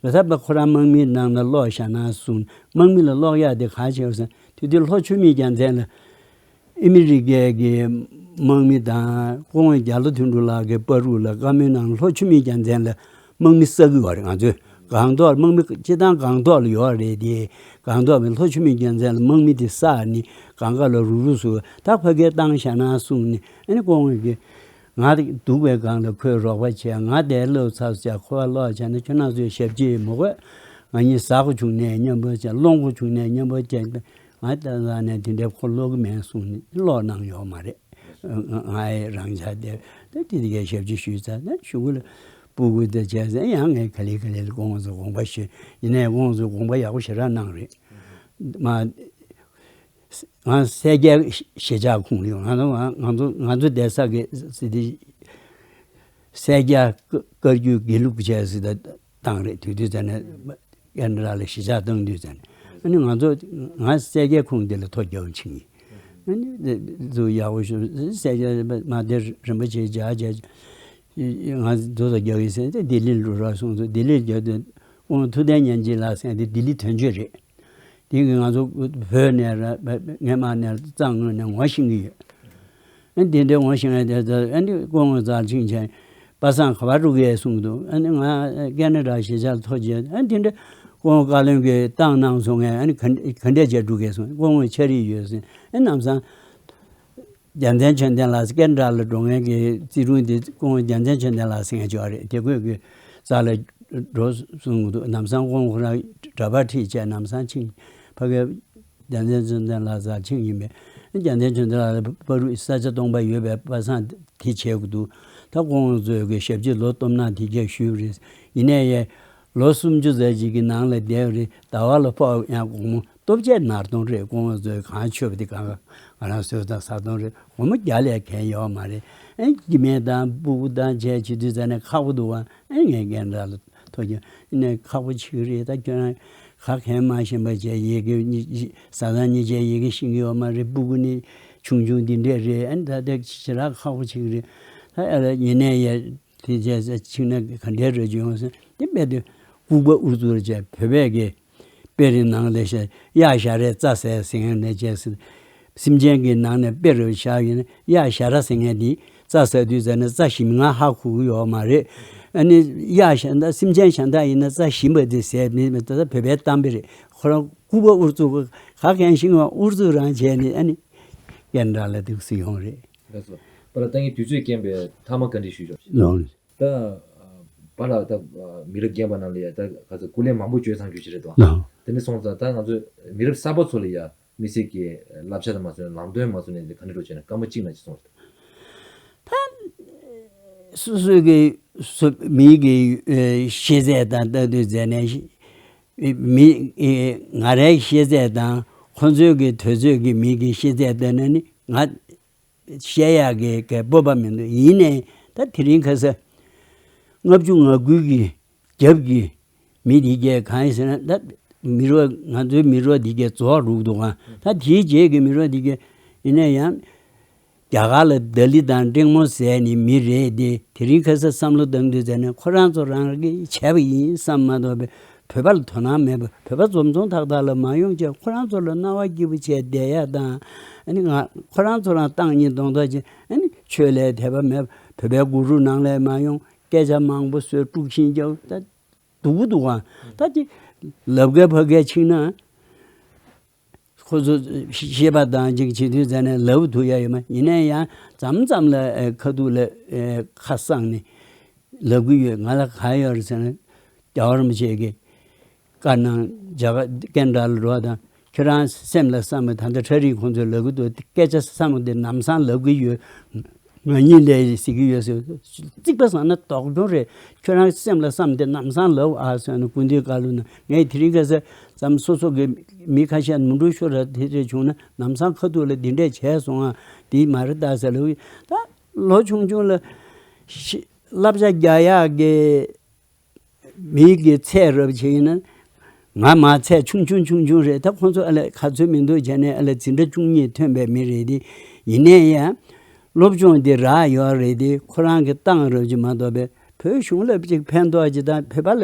པས། ལ་ད་ཁོ་རང་དམག་མིའི་ནང་ལ་སློག་བཞག་ན་གསུངས། དམག་མི་ལ་སློག་ཡག་དེ་ག་བྱས་ཟེར་དུས་དེ་ལྷོ་ཆུ་སྨད་རྒྱལ་མཚན་ལ། ཨ་མི་རི་ཀའི་གི་དམག་མི་དང་སྐུ་ངོ་རྒྱ་ལོ་དོན་གྲུབ་ལགས་ཀྱི་བར་དུ་ལ་བཀའ་མོལ་ནང་ལྷོ་ཆུ་སྨད་རྒྱལ་མཚན་ལ་དམག་མི་བསགས་ཀྱི་ཡོད་རེད། ང་ཚོས་སྒང་ཏོག་དམག་མི་སྤྱི་བཏང་སྒང་ཏོག་ལ་ཡོད་རེད་དེ། སྒང་ཏོག་ལྷོ་ཆུ་སྨད་རྒྱལ་མཚན་ལ་དམག་མི་དེ་བསགས་ནས་སྒང་ག་ལ་རུག་རུག་བཟོས། ད་ཕ་གིར་བཏང་བཞག་ན་གསུངས་ནས། ཨ་ནི་སྐུ་ངོ་གིས་ང་འདུག་པའི་སྒང་ལ་ཁོས་རོགས་པ་བྱས། ང་དེར་ལོག་ཚར་བྱས་ཁོ་པ་ལོག་བྱས་ན་ཁྱོད་རང་ཚོའི་ཞབས་ཕྱི་མི་དགོས། ང་གཉིས་ཟ་དགོས་བྱུང་ནས་མཉམ་པོ་བྱས། སློང་དགོས་བྱུང་ནས་མཉམ་པོ་བྱས། ང་ད་ལྟ་ནས་དེ་འདྲའི་ཁོ་ཀློག་གི་མེད་གསུངས་ནས་ཀློག་གནང་ཡོད་མ་རེད། ང་ཡི་རང་ཆ་དེ་ད་དེ་དེ་གའི་ཞབས་ཕྱི་ཞུས་ཚར་ནས་གཞུག་གུ་ལ་སྤུ་གུ་དེ་བྱས་ཚེ་ཡང་ངས་ག་ལེ་ག་ལེ་ལ་སྐུ་ངོ་ཚོ་དགོངས་པ་ཞུས། ཡིན་ནའི་སྐུ་ངོ་ཚོ་དགོངས་པ་ཡག་པོ་ཞེ་དྲག་གནང་རེད། མ་ང་སེར་སྐྱའི་གཞིས་ཆགས་ཁོངས་ལ་ཡོད། ང་ཚོ་ང་ཚོ་ང་ཚོ་བསྡད་ས་གི་སི་ཏི་སེར་སྐྱ་བཀའ་བརྒྱུད་དགེ་ལུགས་བྱས་སི་ད་བཏང་རེད། དུས་དུས་ཙ་ནས་ཀེ་ན་ཌ་ལ་གཞིས་ཆགས་བཏང་དུས་ཙ་ནས། ཨ་ནི་ང་ཚོ་ང་སེར་སྐྱའི་ཁོངས་འདི་ལ་ཐོ་རྒྱག་ཕྱིན་ཡིན། ཨ་ནི་ཚུར་ཡག་པོ་ཞུ། སེར་སྐྱ་མ་དེ་རིན་པོ་ཆེ་བྱ་བྱ་ང་ཚོ་ཐོ་རྒྱག་ཡིན་ཟེར་ཏེ་ལྡི་ལི་འགྲོ་རོགས་གསུངས་སོང་། ལྡི་ལིར་རྒྱག་དུས་ཁོང་ཐུབ་བསྟན་ཉན་གྱིན་ལགས་ཟེར་ཏེ་ལྡི་ལི་དོན་གཅོད་རེད། དེ་གི་ང་ཚོ་བོད་ནས་ར་སྔས་མ་ནས་གཙང་ངོས་ནས་ངོ་ཤེས་ཀྱི་ཡོད། ཨ་དེ་འདྲའི་ངོ་ཤེས་ཡ་དེ་ཚོ་ཨ་ནི་སྐུ་ངོ་རྩར་ཕྱིན་བྱས་པ་སངས་ག་པར་འགྲོ་གི་ཡོད་གསུངས་འདུག་ཨ་ནི་ང་ཀེ་ན་ཌ་གཞིས་ཆགས་ལ་ཐོ་བཅད། ཨ་དེ་འདྲ་སྐུ་ངོ་བཀའ་བློན་གྱིས་བཏང་གནང་སོང་ངས། ཨ་ནི་ག་ག་འདྲས་བྱས་འགྲོ་གི་ཡོད་གསུངས། སྐུ་ངོ་ཕྱག་བྲིས་ཡོད་ཟེར། ཨ་ནམ་སང་རྒྱལ་མཚན་ཆོས་ལྡན་ལགས་ཀེ་ན་ཌ་ལ་འགྲོ་མཁན་གྱི་རྩིས་དྲུང་དེ་སྐུ་ངོ་རྒྱལ་མཚན་ཆོས་ལྡན་ལགས་ཟེར་མཁན་ཅིག་ཡོད་རེད། དེ་ཁོས་ཀྱི་རྩ་ལ་འགྲོ་གསུངས་འདུག་ལམ་སང་ཁོང་ཁོ་རང་འདྲ་པར་ཁྲིད་བྱས་ལམ་སང་ཕྱིན། ཕ་གིར་རྒྱལ་མཚན་ཆོས་ལྡན་ལགས་རྩར་ཕྱིན་ཡིན་པས། རྒྱལ་མཚན་ཆོས་ལྡན་ལགས་ལ་བར་དུ་ས་ཆ་སྟོང་པ་ཡོད་པའི་པ་སངས་དེ་བྱེད་དགོས་འདུག་ད་སྐུ་ངོ་ཚོས་ཀྱི་ཞབས་ཕྱི་ལོ་སྟོབས་ན་དེ་གས་ཞུས་པ་རེད། ཡིན་ནའི་ཡ་ལོ་སུམ་ཅུ་ཙམ་ཅིག་གི་ནང་ལ་བསྡད་པ་རེད། ཟླ་བ་ལ་ཕོག་ཡང་དགོང་མོ་ལྟོ་ཆས་ནར་གཏོང་རེད། སྐུ་ངོ་ཚོས་གང་མཆོད་པ་དེ་གང་ག་ང་རང་བཟོས་དང་ཟ་གཏོང་རེད། སྒོར་མོ་བརྒྱ་ལས་གང་ཡོད་མ་རེད། ཨེ་སྐྱེ་དམན་དང་སྤུ་གུ་དང་བྱས་བྱེད་དུས་ཙ་ནས་ཁག་པོ་འདུག་བ། ཨེ་ངས་རྒན་ར་ལ་ཐུག་ཀྱང་ཨེ་ནས་ཁག་པོ་ཆེ་གི་རེད། ད་ཁྱོད་རང་ ག་གེ་མ་ཤེས་པ་བྱས། ཡི་གེ་གཉིས་བཟའ་ཚང་གཉིས་ཆ་ཡི་གེ་ཤེས་ཀྱི་ཡོད་མ་རེད། སྤུ་གུ་ནི་ཆུང་ཆུང་འདི་འདྲས་རེད། ཨ་ནི་ད་ལྟ་ཞེ་དྲག་ཁག་པོ་ཅིག་རེད། ད་ཨ་ལ་ཡིན་ནའི་ཡ་དེ་བྱས་ཚེ་ཕྱིན་ན་ག་འདྲས་རེད་ཡོང་ཟེར། དེ་རྦད་དེ་ལྐུགས་པ་ཨུ་ཚུགས་བྱས། བོད་པའི་གི་དཔེ་རིགས་ནང་ལ་ཤ་གཡག་ཞ་རས་རྩྭ་ཟ་ཟེར་མཁན་ནས་བྱས་ཟེར། སེམས་ཅན་གྱི་ནང་ནས་དཔེ་རུ་བཞག་ཡིན་ན། གཡག་ཞ་ར་ཟེར་མཁན་འདི་རྩྭ་ཟ་དུས་ཟ་ན་རྩྭ་ཞིམ་ང་ཧ་གོ་གི་ཡོད་མ་རེད། ཨ་ནི་གཡག་གཞན་དག་སེམས་ཅན་གཞན་དག་ཡིན་ན་རྩྭ་ཞིམ་པ་དེ་ཟས་མི་མི་ད་ལྟ་བོད་པའི་གཏམ་དཔེ་རེད། ཁོ་རང་ལྐུགས་པ་ཨུ་ཚུགས། ག་གེ་ཤེས་པ་ཨུ་ཚུགས་རང་བྱས་ནས། ཨ་ནི་ཀན་ཌ་ལ་འདུག་སེ་ཡོང་རེད། ལགས་སོ། པཱ་ལགས། ད་ངས་དུས་ཚོད་རྐྱེན་པས་མཐའ་མ་བཀའ་འདྲི་ཞུས་ཆོག་ཞེས། ལགས། ད་པཱ་ལགས། ད་མི་རབས་རྒན་པ་རྣམས་ལ་ཡ་ད་ག་ཚོད་སྐུ་ལས་མང་པོ་བསྐྱོན་ཚར་རྒྱུ་ཞིག་རེད་དོ། ལགས། དེ་འདྲ་སོང་ཙང་ད་ང་ཚོས་མི་རབས་གསར་པ་ཚོ་ལ་ཡ་དམིགས་བསལ་གྱི་བསླབ་བྱ་དང་མ་སོན་ལམ་སྟོན་མ་སོན་ནས་ག་འདྲ་འགྲོ་བྱས་ན་སྐར་མ་གཅིག་ནང་ཅིག་གསུངས་རེད། ད་སོ་སོའི་གི་སོ་མི་གི་ཨེ་ཤེས་ཚད་དང་ལྟ་དུས་མཛད་ནས་མི་ཨེ་ང་རའི་ཤེས་ཚད་དང་ཁོ་ཚོའི་གི་དུས་ཚོད་ཀྱི་མི་གི་ཤེས་ཚད་ལྟ་ན་ནི་ང་བཤད་ཡག་གི་གི་སྤོབས་པ་མི་འདུག་ཡིན་ནའི་ད་དེ་རིང་ཁ་སང་ལྔ་བཅུ་ང་དགུ་གི་རྒྱབ་ཀྱི་མི་འདི་གས་གང་ཡིན་ཟེར་ན། ད་མི་རོ་ང་ཚོའི་མི་རོ་འདི་གས་རྫོགས་རུག་འདུག་ག་ད་དེའི་རྗེས་ཀྱི་མི་རོ་འདི་གས་ཡིན་ན་ཡང་རྒྱ་གར་ལ་ལྡ་ལི་དང་འབྲེང་མོ་ཟས་ནི་མི་རེད་དེ། དེ་རིང་ཁ་སང་བསམ་བློ་བཏང་དུས་ཟེར་ནས་ཁོ་རང་ཚོ་རང་གིས་བྱས་པ་ཡིན་བསམ་མ་གཏོགས་པའི་བོད་པ་ལ་དོ་སྣང་མེད་པ། བོད་པ་འཛོམས་འཛོམས་ཐག་ཐག་ལ་མ་ཡོང་བྱས་ཁོ་རང་ཚོ་ལ་རྣ་བ་སྐྱིད་པོ་བྱས་བསྡད་ཡ་དང་། ཨ་ནི་ང་ཁོ་རང་ཚོ་རང་སྟེང་གཉིས་གདོང་ཐག་བྱས། ཨ་ནི་ཆོས་ལ་དད་པ་མེད་པ། བོད་པའི་གུ་རུ་ནང་ལ་མ་ཡོང་། སྐད་ཆ་མང་པོ་བཟོས། དཀྲུག་ཤིང་རྒྱག་ད་སྡུག་པོ་འདུག་ག་ད་དེ་ལབ་མཁན་ཕ་གིར་ཕྱིན་ན། ཁོ་ཚོ་ཤེས་པ་དང་ཅིག་བྱེད་དུས་ཟེར་ནས་ལབ་ཐུབ་ཡ་ཡོད་མ། ཡིན་ན་ཡང་མཚམས་མཚམས་ལ་ཨེ་ཁ་ཐུག་ལ་ཨེ་ཁ་གསང་ནས་ལབ་གི་ཡོད། ང་ལ་ག་ཡོད་རེད་ཟེར་ན། རྒྱལ་བ་རིན་པོ་ཆེ་གི་བཀའ་གནང་རྒྱ་གར་ཀན་ཌ་ལ་འགྲོ་བ་དང་། ཁྱོད་རང་སེམས་ལ་བསམ་པ་ད་ལྟ་ཁྲ་རིག་ཁོང་ཚོས་ལབ་གི་འདུག་སྐད་ཆ་བསམ་པ་དེ་ལམ་སང་ལབ་གི་ཡོད། ང་གཉིས་ལས་ཟེར་གི་ཡོད་ཟེར། རྩིག་པ་ཟ་ན་དོག་པོ་རེད། ཁྱོད་རང་སེམས་ལ་བསམ་དེ་ལམ་སང་ལབ་ཨ་ཟེར་ནས་སྐུ་མདུན་བཀའ་སློབ་གནང་། ངས་དེ་རིང་ཁ་སང་ཙམ་སོ་སོ་གི་མི་ཁ་ཤས་མུ་འགྲོ་ཤོར་ར་དེ་འདྲས་བྱུང་ན་ལམ་སང་ཁ་ཐུག་ལ་འདི་འདྲས་བྱས་སོང་ཨ། དེ་མ་རེད་ད་ཟེར་ལབ། ད་ལོ་ཆུང་ཆུང་ལ་ཤི་བསླབ་བྱ་རྒྱག་ཡག་གི་མི་གི་ཚད་རབ་ཆེ་ཡིན་ན། ང་མ་ཚད་ཆུང་ཆུང་ཆུང་ཆུང་རེད། ད་ཁོང་ཚོ་ཨ་ལས་ག་ཚོད་མི་འདུག་བྱས་ནས་ཨ་ལས་འཛིན་གྲྭ་བཅུ་གཉིས་ཐོན་པའི་མི་རེད་དེ། ཡིན་ནའི་ཡང་སློབ་སྦྱོང་འདི་རག་ཡོད་རེད་དེ། ཁོ་རང་གི་ཏང་རབ་ཀྱི་མ་གཏོགས་པའི་བོད་གཞུང་ལ་ཅིག་ཕན་ཐོགས་ཀྱི་དང་བོད་པ་ལ་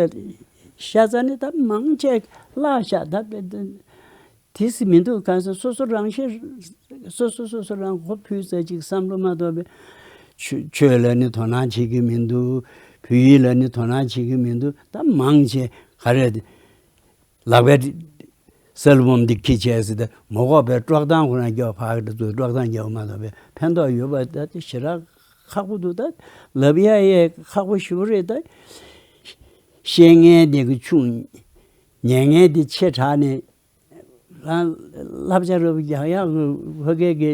ཤ་ཚ་ནི་ད་མང་ཆེ་བརླག་ཤག་ད་དེ་སྲིད་མི་འདུག་གང་ཟེར། སོ་སོ་རང་ཤེས། སོ་སོ་སོ་སོ་རང་མགོ་ཕུད་ས་ཅིག་བསམ་བློ་མ་གཏོགས་པའི་ཆོས་ཆོས་ལ་ནི་དོ་སྣང་བྱེད་ཀྱི་མི་འདུག་བོད་ཡིག་ལ་ནི་དོ་སྣང་བྱེད་ཀྱི་མི་འདུག་ད་མང་ཆེ་ག་རེ་ལག་པའི་སེལ་ཧྥོན་འདི་ཁྱི་བྱས་ཟེར། ད་མ་གོ་བའི་དཀྲོག་གཏམ་ཁོ་རང་རྒྱབ་ཕར་འགྲོ་ཚུར་དཀྲོག་གཏམ་རྒྱབ་མ་གཏོགས་པའི་ཕན་ཐོགས་ཡོད་པ་ད་དེ་ཞེ་དྲག་ཁག་པོ་འདུག་ད་ལབ་ཡ་ཡས་ཁག་པོ་ཞེ་པོ་རེད། ད་བཤད་མཁན་དེ་གི་ཆུང་། ཉན་མཁན་དེ་ཆེ་དྲགས་ནས། རང་བསླབ་བྱ་རབ་རྒྱག་ཡག་གི་ཕ་གི་གི་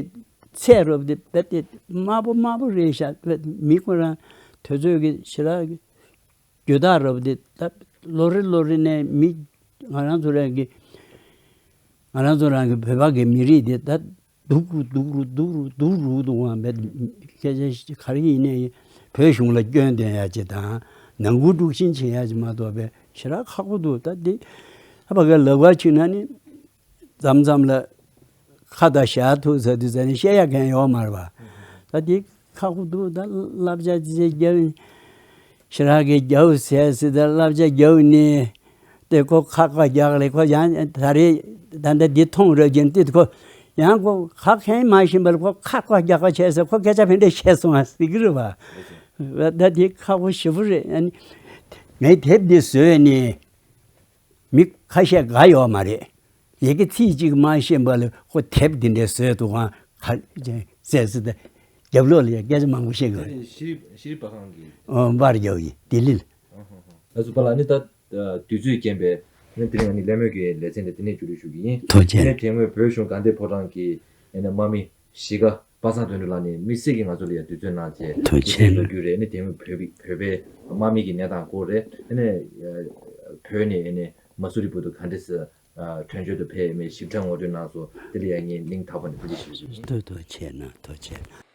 ཚད་རབ་དེ་རྦད་དེ་དམའ་པོ་དམའ་པོ་རེད་ཤག་རྦད་མི་ཁོ་རང་དུས་ཚོད་ཀྱི་ཞེ་དྲག་གི་རྒྱུ་དག་རབ་དེ་ད་ལོ་རེ་ལོ་རེ་ནས་མི་ང་རང་ཚོ་རང་གི་ང་རང་ཚོ་རང་གི་བོད་པ་གི་མི་རིགས་དེ་ད་སྡུག་རུ་སྡུག་རུ་སྡུག་རུ་སྡུག་རུ་འདུག་བ། རྦད་སྐད་ཆ་ག་རེ་ཡིན་ནའི་བོད་གཞུང་ལ་སྐྱོན་འདོན་ཡག་ཅིག་དང་ནང་ཁུལ་དཀྲུག་ཤིང་བྱེད་ཡག་ཅིག་མ་གཏོགས་པའི་ཞེ་དྲག་ཁག་པོ་འདུག་ད་འདི་ཨ་ཕ་གི་ལབ་ག་ཕྱིན་ན་ནི། མཚམས་མཚམས་ལ་ཁ་དང་ཞྭ་ཐུག་ཟ་དུས་ཟ་ནས་བཤད་ཡག་མཁན་ཡོད་མ་རེད་པ། ད་འདི་ཁག་པོ་འདུག་ད་བསླབ་བྱ་ཅི་བྱེད་རྒྱབ་ཡིན། ཞེ་དྲག་གི་རྒྱབ་ཟས་སི་ད་བསླབ་བྱ་རྒྱབ་ནི། དེ་ཁོ་ཁ་ཁ་རྒྱག་ལེ། ཁོ་ཡང་ད་རེས་ད་ལྟ་འདི་མཐོང་རབས་ཀྱི་འདི་ཁོ་ཡང་ཁོ་ཁ་མཁན་མ་ཤེས་པར་ཁོ་ཁ་ཁ་རྒྱག་ཁ་བྱས་ཟེར། ཁོ་སྐད་ཆ་ཕན་འདྲ་བཤད་སོང་ཨ་ཟེར་གི་རེད་པ། ད་འདི་ཁག་པོ་ཞེ་པོ་རེད། ཨ་ནི་ངའི་དེབ་འདི་བཟོས་ནས། མི་ཁ་ཤས་དགའ་ཡོད་མ་རེད། ཡི་གེ་ཚིག་གཅིག་མ་ཤེས་པ་ལ་ཁོ་དེབ་འདི་འདྲའི་བཟོས་འདུག་ག་ཟེར་ཟེར་ཏེ་རྒྱབ་ལོགས་ལ་ཡང་སྐད་ཆ་མང་པོ་བཤད་དགོས་རེད། ཤེས་རིག་ཤེས་རིག་པ་ཁང་གི། ཨོ་པར་རྒྱབ་ཡིན་ལྡི་ལི་ལ། ལགས་སོ་པཱ་ལགས། ཨ་ནི་ད་དུས་ཚོད་རྐྱེན་པས་ཨ་ནི་དེ་རིང་ཨ་ནི་གླེང་མོལ་གྱི་ལེ་ཚན་དེ་དེ་ནས་མཇུག་སྒྲིལ་ཞུ་གི་ཡིན། ཐུགས་རྗེ་ཆེ། ཨ་ནི་དེ་སྔོན་བོད་གཞུང་དགའ་ལྡན་ཕོ་བྲང་གི་ཨ་ནི་དམག་མི་གཞིས་ཀ་པ་སངས་དོན་གྲུབ་ལགས་ནས་དམིགས་བསལ་གྱིས་ང་ཚོ་ལ་ཡང་དུས་ཚོད་གནང་བྱས། ཐུགས་རྗེ་ཆེ། ལོ་རྒྱུས་རེད། ཨ་ནི་དེ་སྔོན་བོད་པའི་བོད་པའི་དམག་མི་གི་གནས་སྟངས་སྐོར་རེད། ཨ་ནི་བོད་ནས་ཨ་ནི་མ་སུ་རི་བར་དུ་ག་འདྲས་སེ་ཨ་དོན་གཅོད་དུ་ཕེབས་མེད་ཞིབ་ཕྲ་ངོ་སྤྲོད་གནང་སོང་། དེ་ལ་ཡང་ངས་སྙིང་ཐག་པ་ནས་ཐུགས་རྗེ་ཆེ་ཞུ་ཞུ། ཐུགས་ཐུགས་རྗེ་ཆེ་གནང་། ཐུགས་རྗེ་ཆེ་གནང་།